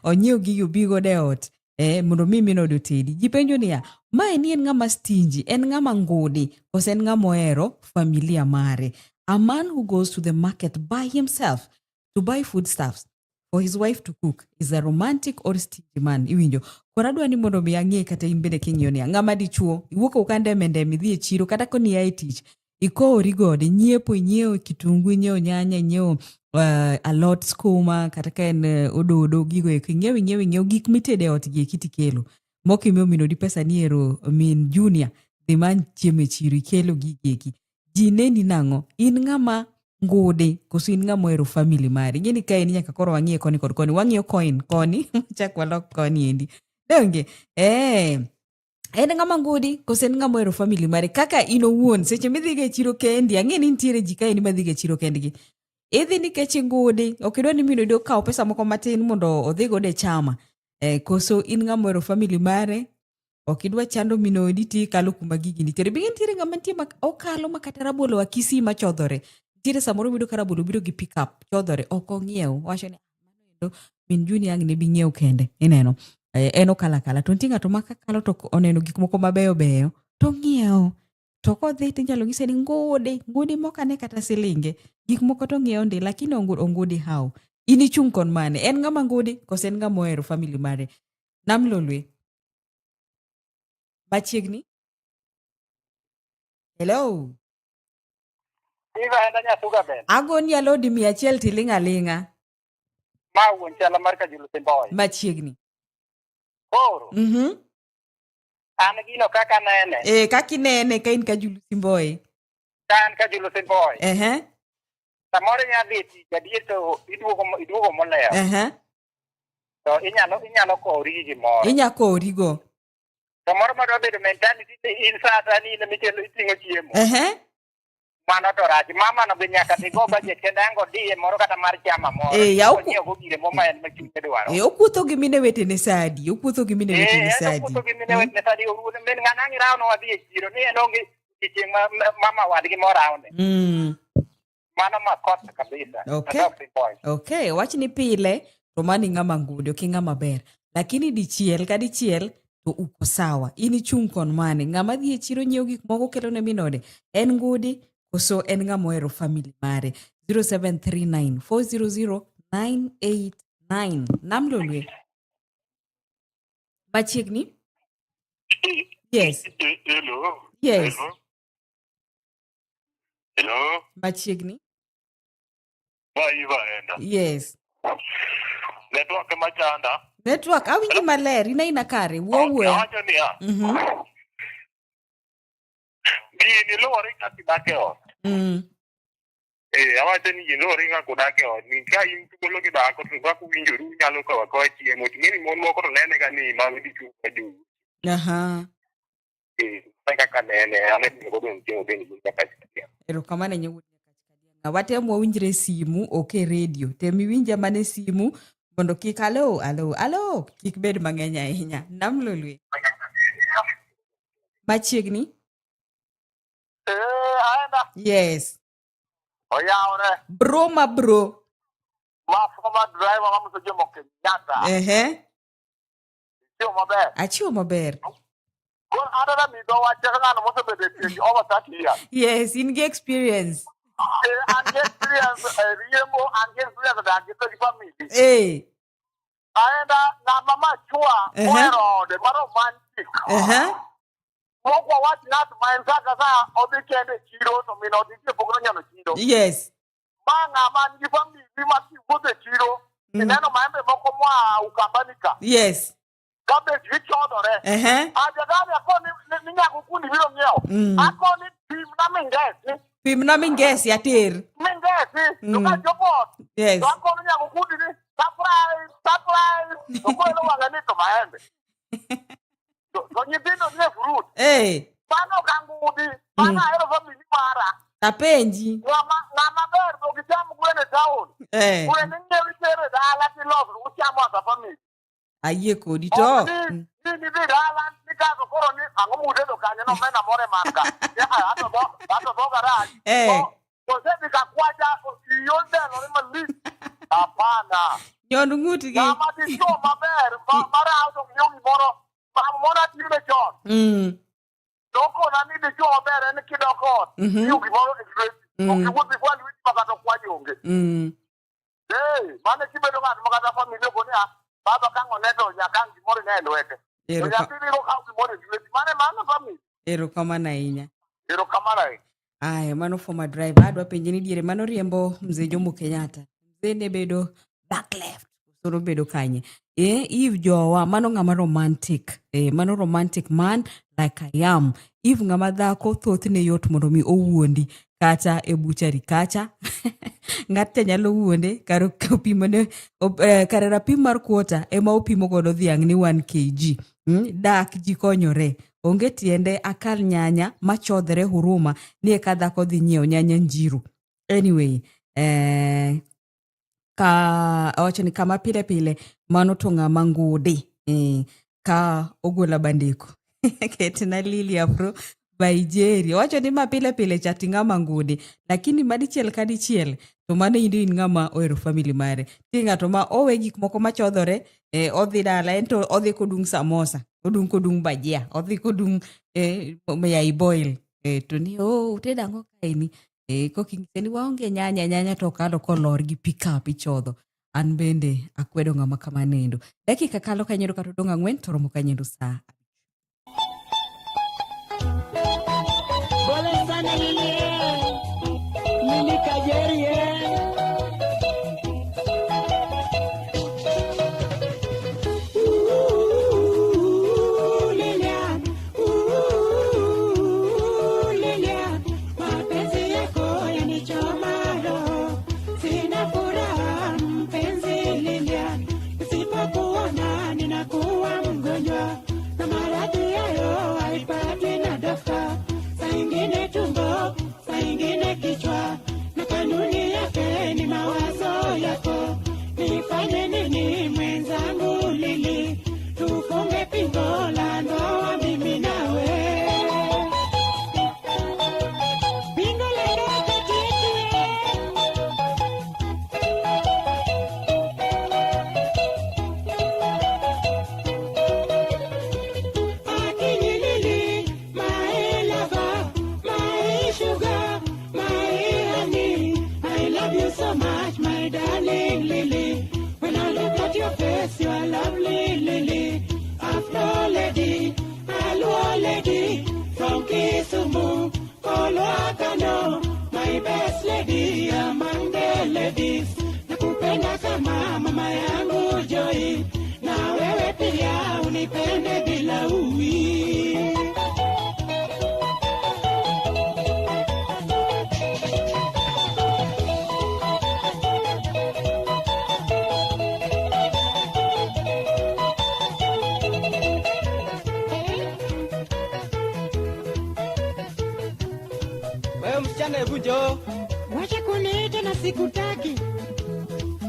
onyiew gigi obi godo e ot mondo mi min ode otedi. Ji penjo niya, mae ni en ng'ama stingy, en ng'ama ngudi, kose en ng'ama ohero familia mare? A man who goes to the market by himself to buy foodstuffs for his wife to cook is a romantic or stingy man. Iwinjo? Koro adwa ni mondo mi ang'e kata in bende king'iyo niya, ng'ama dichuo, iwuok awuoka ndeme ndeme idhi e chiro kata koni ia e tich, ikowri godo, inyiepo, inyiewo kitungu, inyiewo nyanya, inyiewo alot skuma, kata ka en ododo, gigo eko, inyiewo, inyiewo, inyiewo gik mitede e ot gi eki tikelo. Mok imiyo min odi pesa ni ero min junior, dhi many chiemo e chiro, ikelo gigi eki. Ji neni nang'o? In ng'ama ngudi koso in ng'ama ohero family mari? Ing'e ni kae ni nyaka koro wang'iye koni kod koni. Wang'iyo coin koni, chak walok koni endi. Donge? Eh. En ng'ama ngudi koso en ng'ama ohero family mare? Kaka in owuon, seche midhiga e chiro kendi, ang'e ni nitiere ji kaendi madhiga e chiro kendgi. Idhi nikech ingudi, ok idwa ni min odi okaw pesa moko matin mondo odhi godo e chama. Koso in ng'ama ohero family mare, ok idwa chando min odi tikalo kuma gigi nitiere. Be nitiere ng'ama nitie ma okalo ma kata rabolo wa Kisii machodhore. Nitiere samoro miyudo ka rabolo biro gi pick up, chodhore, ok ong'iew. Owacho ni mano endo min Juni ang' ne bi ng'iew kende. Ineno? En okalo akala. To nitie ng'ato ma kakalo to oneno gik moko mabeyo beyo, to ong'iewo. To kodhi tinyalo nyise ni ngudi, ngudi mok ane kata silinge. Gik moko to ong'iewo ndi, lakini ongudi how? In ichung' kon mane? En ng'ama ngudi koso en ng'ama ohero family mare? Nam Lolwe. Machiegni. Hello. Iva enda nyasuga ben. Agoni alodi 100 tiling' aling'a. Ma wuon chala mar Kajulu Simboy. Machiegni. Koro. An gino kaka nene. Kaka inene ka in Kajulu Simboy. Ka an Kajulu Simboy. Samoro inya dhi tich adier to iduogo molewo. To inyalo kowri gi gimoro. Inya kowri go. Samoro madwa bedo mentality ni in sa asaya ni in ema iting'o chiemo. Mano to rach. Mama no be nyaka dhi go budget kendo ang' odiye moro kata mar chama moro. Ya Onyiew go gire mo ma en ma chunye dwaro. Okuotho gi mine wetene sadi. Okuotho gi mine wetene sadi. Okuotho gi mine wetene sadi. Oruodhe min ng'ano ang' irawno wadhi e chiro ni en onge chieng' ma mama wadgi morawne. Mano makosa kabisa. Adok gi boy. Okay, wach ni pile to mani ng'ama ngudi ok ing'ama ber. Lakini dichiel ka dichiel to uko sawa. In ichung' kon mane? Ng'ama dhi e chiro nyiewo gik moko kelo ne min ode. En ngudi koso en ng'ama ohero family mare? 0739 400 989. Nam Lolwe. Machiegni? Yes. Hello. Yes. Hello. Hello. Machiegni. Ma Eva enda. Yes. Network ema chanda. Network awinji maler, ina ina kare, wuo wuoya. Awacho niya, Gini luwore gi kaka idak e ot. Eh, awacho ni gini luwore gi kaka udak e ot. Ni ka in thuolo gi dhako to kaka uwinjoru unyalo kawo akawa chiemo. To ing'e ni mon moko to nene ga ni mago dichwo ma jowu. Eh, e kaka nene, an e godo chiemo bende gin kaka chiemo. Erokamano ahinya wuod Nyakach. Watem wawinjre e simu ok e redio. Tem iwinja mana e simu mondo kik alo alo alo kik bed mang'eny ahinya. Nam Lolwe. Machiegni. Eh, aenda. Yes. Oyawre. Bro ma bro. Ma former driver ma Mzee Jomo Kenyatta. Ehe. Chiwo maber. Achiwo maber. Koro aneno ni dho wach kaka ng'ano mosebedo e tich over 30 years. Yes, in gi experience. Eh, an gi experience e riembo, an gi experience dak gi gi family. Eh. Aenda ng'ama machua ohero ode ma romantic. Mok wawach ng'at ma en sa ka sa odhi kende e chiro to min ot nitie pok nonyono chiro. Yes. Ma ng'ama nigi family ma kiwuotho e chiro ineno maembe moko moa Ukambani ka. Yes. Ka bech gichodore. Ajadani akoni ni nyako kundi biro ng'iewo. Akoni pimna mingesi. Pimna mingesi ater. Mingesi. To ka chopo ot. Yes. To akoni nyako kundi ni surprise, surprise. To koro wang'e ni to maembe. To nyithindo nie fruit. Eh. Mano ok angudi. Mano ahero family mara. Apenji. Ng'ama ber to gicham gwen e town. Eh. Gwen inyiewo itero e dala tiloso uchamo as a family. Ayie kodi to. Ok ni ni dhi dala nikaso koro ni ang'o mutedo kanyo no omena moro e man ka. Ato dho ato dhoga rach. Eh. Osedhi ka kwacha iyi odelore malich. Hapana. Nyon ng'utgi. Ng'ama dichuo maber maraw to ng'iew gimoro mama moro atime chon. Nokona ni dichuo maber en kidok ot. Ng'iew gimoro e lweti. Ok iwuoth gi kwa lweti ma kata kwaji onge. Eh, mano kibedo ng'at ma kata familia okoni ah, baba ka ang' one to nyaka ang' gimoro ine e lwete. To nyathi biro kawo gimoro e lweti. Mano mano family. Erokamano ahinya. Erokamano ahinya. Aya, mano former driver. Adwa penje ni diere mano riembo mzee Jomo Kenyatta. Mzee ne bedo back left. Soro bedo kanye. Eh, Eve jowa, mano ng'ama romantic. Eh, mano romantic man like I am. Eve ng'ama dhako thothne yot mondo mi owuondi kata e buchari kacha. Ng'at cha nyalo wuonde kar opimone kare rapim mar kwota ema opimo godo dhiang' ni 1 kg. Dak ji konyore. Onge tiende akal nyanya machodhre huruma ni eka dhako dhi nyiewo nyanya njiru. Anyway, ka awacho ni kama pile pile mano to ng'ama ngudi. Ka ogola bandiko. Ketna Lily Afro by Jerry. Owacho ni ma pile pile cha ti ng'ama ngudi. Lakini madichiel ka dichiel to mano in in ng'ama ohero family mare. Nitie ng'ato ma owe gik moko machodhore, odhi dala en to odhi kodung' samosa, odung' kodung' bajia, odhi kodung' mayai boil. To ni oh utedo ang'o kaeni? Koking'ise ni waonge nyanya, nyanya to okalo kolor gi pick up ichodho. An bende akwedo ng'ama kamano endo. Dakika kalo kanyendo kata odong' ang'wen to romo kanyendo saa. Pole sana Lily, Lily Kajeri. Ooh, Lilian, ooh, Lilian, mapenzi yako yanichoma roho, sina furaha mpenzi Lilian, nisipokuona ninakuwa mgonjwa, na maradhi hayo haipatwi na dokta, saa ingine tumbo, saa ingine kichwa, na kanuni yake ni mawazo yako. Nifanye nini mwenzangu Lili, tufunge pingo la ndoa mimi nawe. Pingo la ndoa kati yetu. Akinyi Lili, my lover, my sugar, my honey, I love you so much, my darling Lily. When I look at your face, you are lovely, Lily. Afro lady, Aluo lady, from Kisumu, Koluacano, my best lady among the ladies. Wewe msichana, hebu njoo. Wacha kuniita na sikutaki.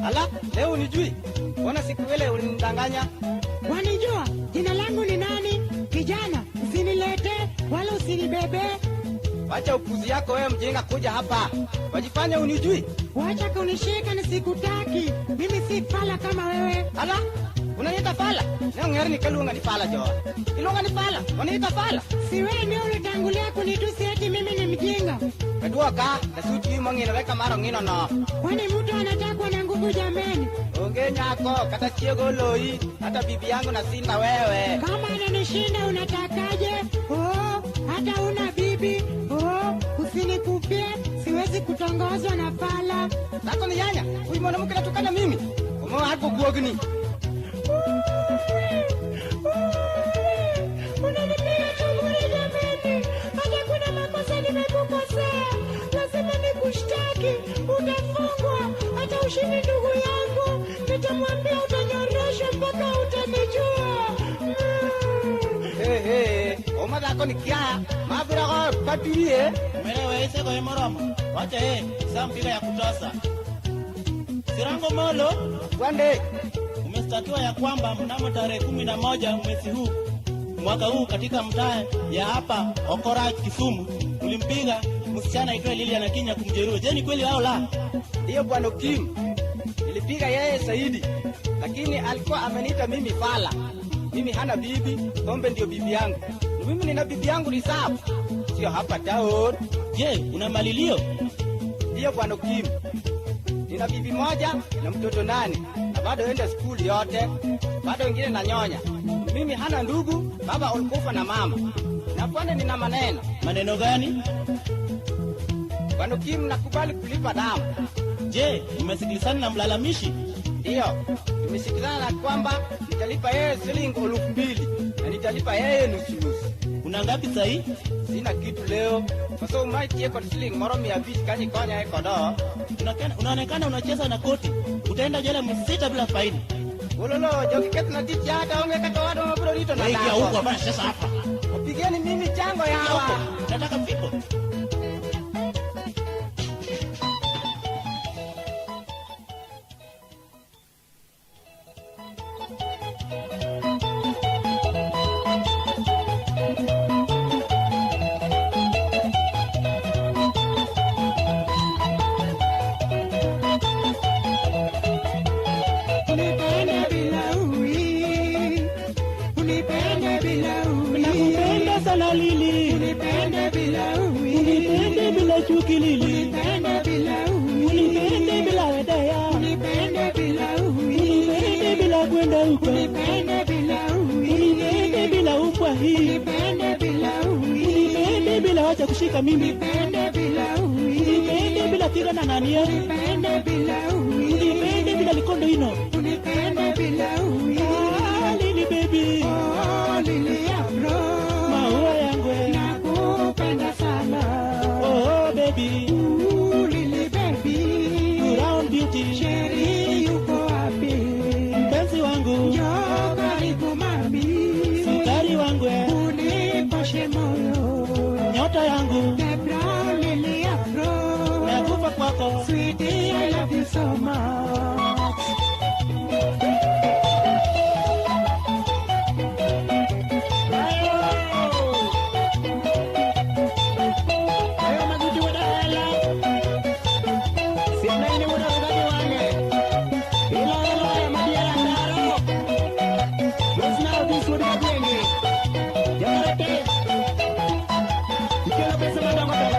Ala, leo unijui? Mbona siku ile ulinidanganya? Wanijua jina langu ni nani? Kijana, usinilete wala usinibebe. Wacha upuzi yako wewe mjinga, kuja hapa. Wajifanya unijui? Wacha kunishika na sikutaki. Mimi si fala kama wewe. Ala, unaniita fala? Leo ngeri nikaluonga ni fala jo. Iluonga ni fala, waniita fala. Si wewe ndio ulitangulia kunitusi eti mimi ni mjinga. Kaduoka, na suti hii mong'ino weka maro ng'ino no. Kwani mtu anatakwa na nguvu jameni? Onge nyako, kata chiego loi, hata bibi yangu nasinda wewe. Kama ananishinda unatakaje? Oh, hata una bibi. Oh, usinikufie, siwezi kutongozwa na fala. Sako ni nyanya, huyu mwanamke anatukana mimi. Umewa hako guogni. Unanipiga chunguni jameni, hata kuna makosa nimekukosea, lazima nikushtaki, utafungwa, hata ushindi ndugu yangu, nitamwambia utanyoroshwa mpaka utanijua. Hey, hey, oma dhako ni kia, mabira go katurie. Mwewe isego emoromo. Wacha saa mpiga ya kutosa. Sirango Molo, Wande. Umestakiwa ya kwamba mnamo tarehe 11 mwezi huu mwaka huu katika mtaa ya hapa Okora Kisumu ulimpiga msichana aitwaye Lilian Akinyi kumjeruhi. Je, ni kweli au la? Ndiyo bwana Kim, nilipiga yeye Saidi, lakini alikuwa ameniita mimi fala. Mimi hana bibi, Kombe ndio bibi yangu. Na mimi nina bibi yangu reserve, sio hapa town. Je, una malilio? Ndiyo bwana Kim, nina bibi moja na mtoto 8 na bado enda skuli yote, bado wengine nanyonya. Mimi hana ndugu, baba ulikufa na mama. Na pande nina maneno. Maneno gani? Bwana Kim, nakubali kulipa damu. Je, umesikilizana na mlalamishi? Ndiyo, tumesikilizana na kwamba nitalipa yeye shilingi 2000 na nitalipa yeye nusu nusu. Una ngapi sahi? Sina kitu leo. Kwa sababu maiti yeko shilingi moro 200 kanyi konya eko do. Unaonekana unacheza na koti. Utaenda jela miezi 6 bila faini. Ololo, joki ketu na tichi hata onge kata wadu maburo rito na Wengi dako. huko hapana sasa hapa. Wapigeni mimi chango ya hawa. Nataka fimbo. Unipende bila ui, unipende bila ui. Nakupenda sana Lili. Unipende bila ui. Unipende bila chuki Lili. Unipende bila ui. Unipende bila hedaya. Unipende bila ui. Unipende bila kwenda huko. Unipende bila ui. Unipende bila umbwa hii. Unipende bila ui. Unipende bila wacha kushika mimi. Unipende bila ui. Unipende bila tira na nania. Unipende bila ui. Unipende bila likondo ino. Unipende bila ui. Ah, Lili baby. Oh, Lili Afro. Maua yangu. Nakupenda sana. Oh, baby. Ooh, Lili baby. Brown beauty. Sheri yuko wapi? Mpenzi wangu. Njoo karibu mami. Sukari wangu. Unipashe moyo. Nyota yangu. The brown Lily Afro. Nakufa kwako. Sweetie, I love you so much.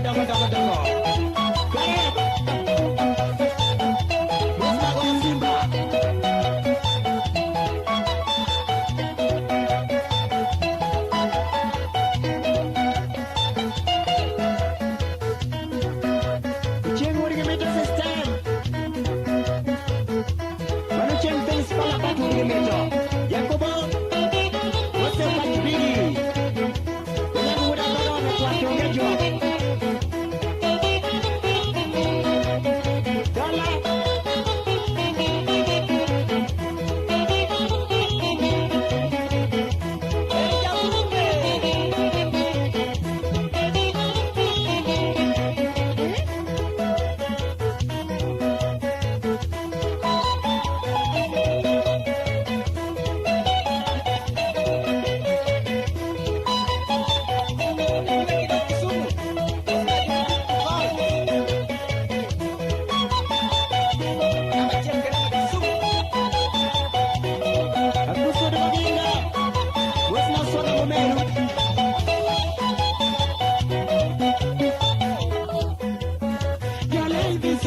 Dongo, dongo, dongo.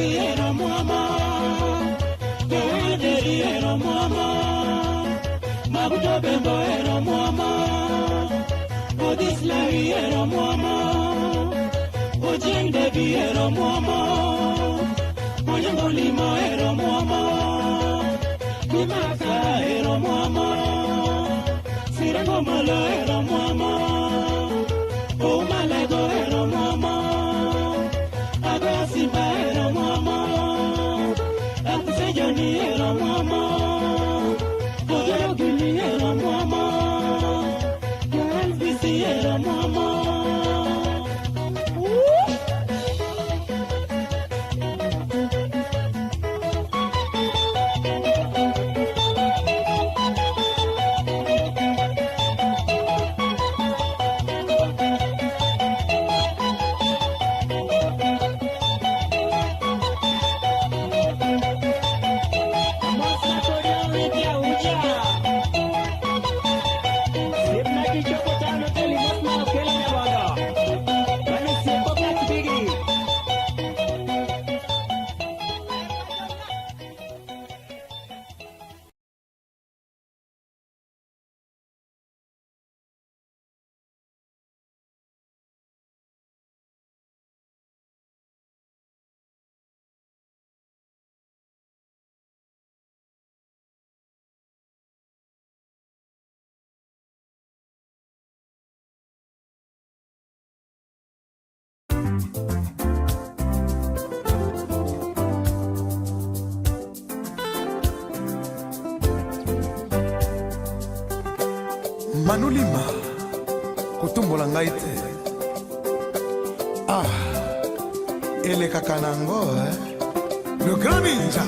ero mwama, Joel ero mwama, Mabuto Bembo ero mwama, Odis Larry ero mwama, Ochieng Devi ero mwama, Onyango Limo ero mwama, Mimaka ero mwama, Sirango Malo ero mwama, Omalego ero mwama, Agoya Simba ero mwama, Akusejoni ero mwama, Ojoro Gili ero mwama, LBC ero mwama. Manulima kotumbola ngai te ah elekaka nango eh? Le grand ninja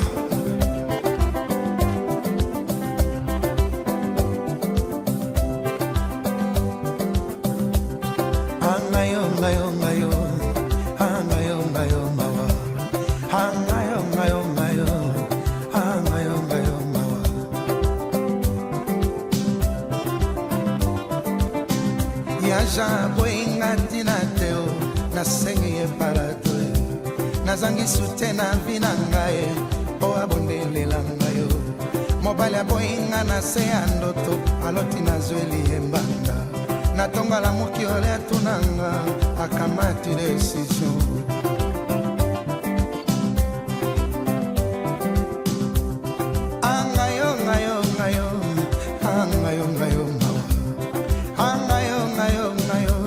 angayo ngayo ngayo angayo ngayo mawa angayo ngayo ngayo angayo ngayo mawa ya Jean boyinga ntina te o nasengi ye palato nazangi soutien na vi na ngai mpo abondelela ngai o mobali aboyinga na se ya ndoto aloti nazweli ye mbanda natonga lamuki ole atunanga akamati desizio angayo ngayo ngayo angayo ngayo mawa angayo ngayo ngayo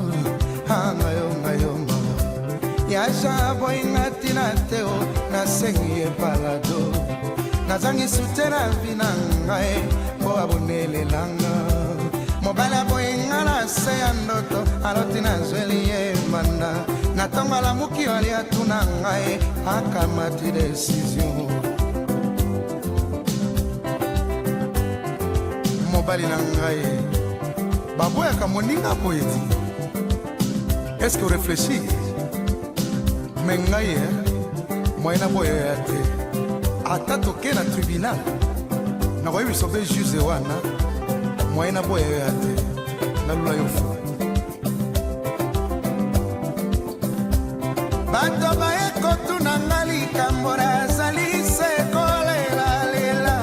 angayo ngayo mawa ya Jean boyinga ntina te o nasengi ye palado nazangi soutien na vi na ngai mpo abonelelanga mobali aboyinga na se ya ndoto aloti nazweli ye mbanda natongo alamuki oli atuna ngai akamati desizio mobali na ngai baboyaka moninga boye ti eske orefléchir me ngai eh, moyen naboya ya te ata toke na tribunal nakoyebisa mpe juge wana moyen naboya yo ya te nalula yo fu bato baye kotuna nga likambo nazali se kolelalela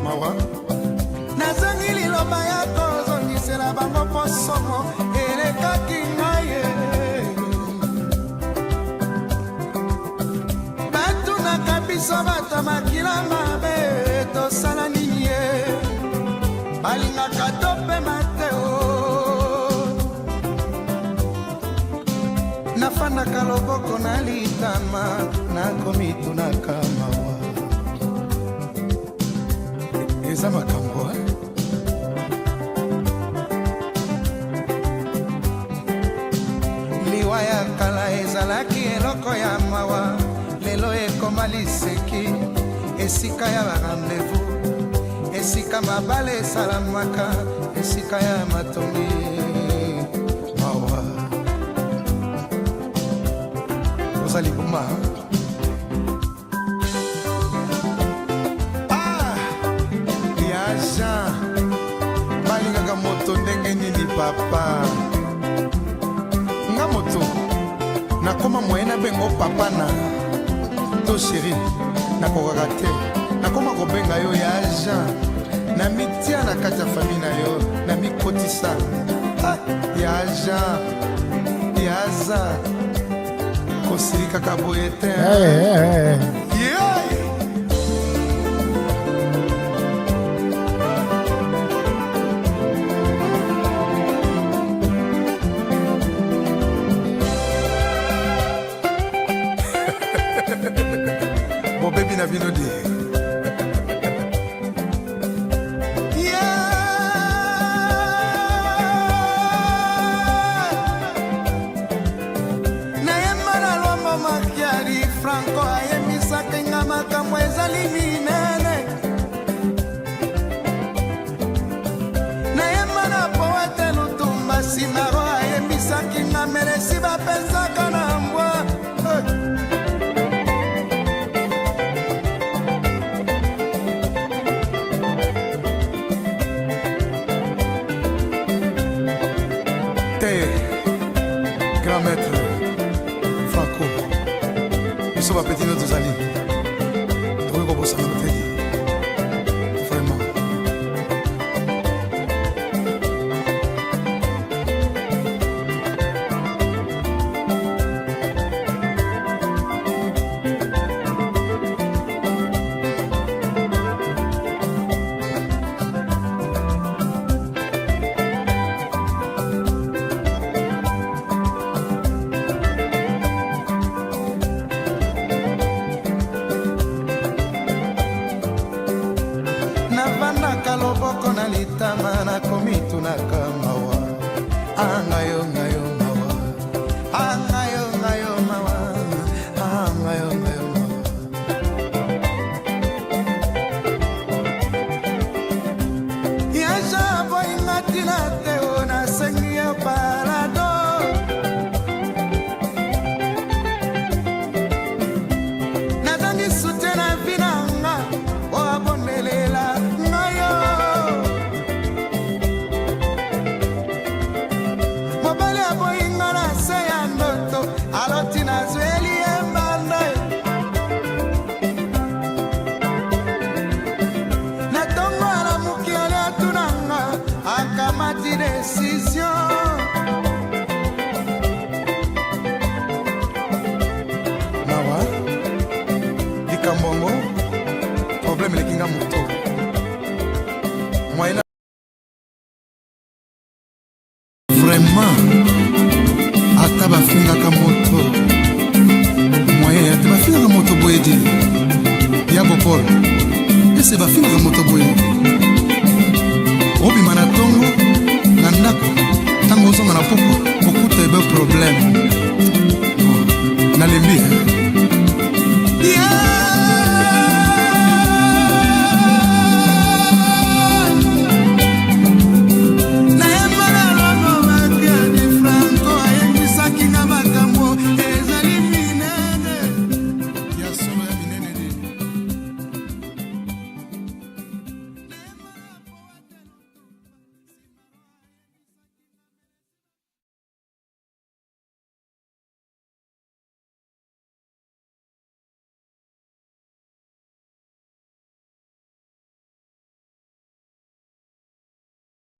mawa nazangi liloba ya kozongisela bango mpo somo elekaki ngai batunaka biso bato makila mabe tosala nini ye balingaka topema te o nafandaka loboko na litama nakomitunaka mawa eza makambo eh? Liwa ya kala ezalaki eloko ya mawa lelo ekoma liseki esika ya barandez-vous esika mabala esalamaka esika ya matongi mawa oza libuma. Ah, ya Jean balingaka moto ndenge nini papa nga moto Nakoma moye nabengo papa na to sheri, nakokaka te. Nakoma kobenga yo ya Jean, namitia na kati ya fami na yo, namikotisa. Ah, ya Jean, ya za kosilikaka boye te. Eh, eh, eh. Yeah. Bobebi na bino de. Nayemba na Lwambo Makiali, Franco ayemisaki nga makambo ezali minene. Nayemba na poete Lutumba Simaro ayemisaki nga melesi bapesaka na mbwa. Eh. Te grand maître Franco, biso bapeti no tozali, tokoki kobosana te vraiment. Navandaka loboko na litama, nakomitunaka mawa angayo ngayo mawa angayo ngayo mawa angayo ngayo mawa. Yaja boyinga ntina te o nasengi yo parado. Nazangi soutien na vi na nga o abondelela ngai yo. Mobali aboyinga na se ya ndoto, aloti nazweli ye mbanda. Na ntongo alamuki, ali atunanga, akamati décision. Mawa likambo yango, problème eleki nga moto moyen. Vraiment, ata bafingaka moto, moyen ate bafingaka moto boye te. Ya bopol ese bafingaka moto boye.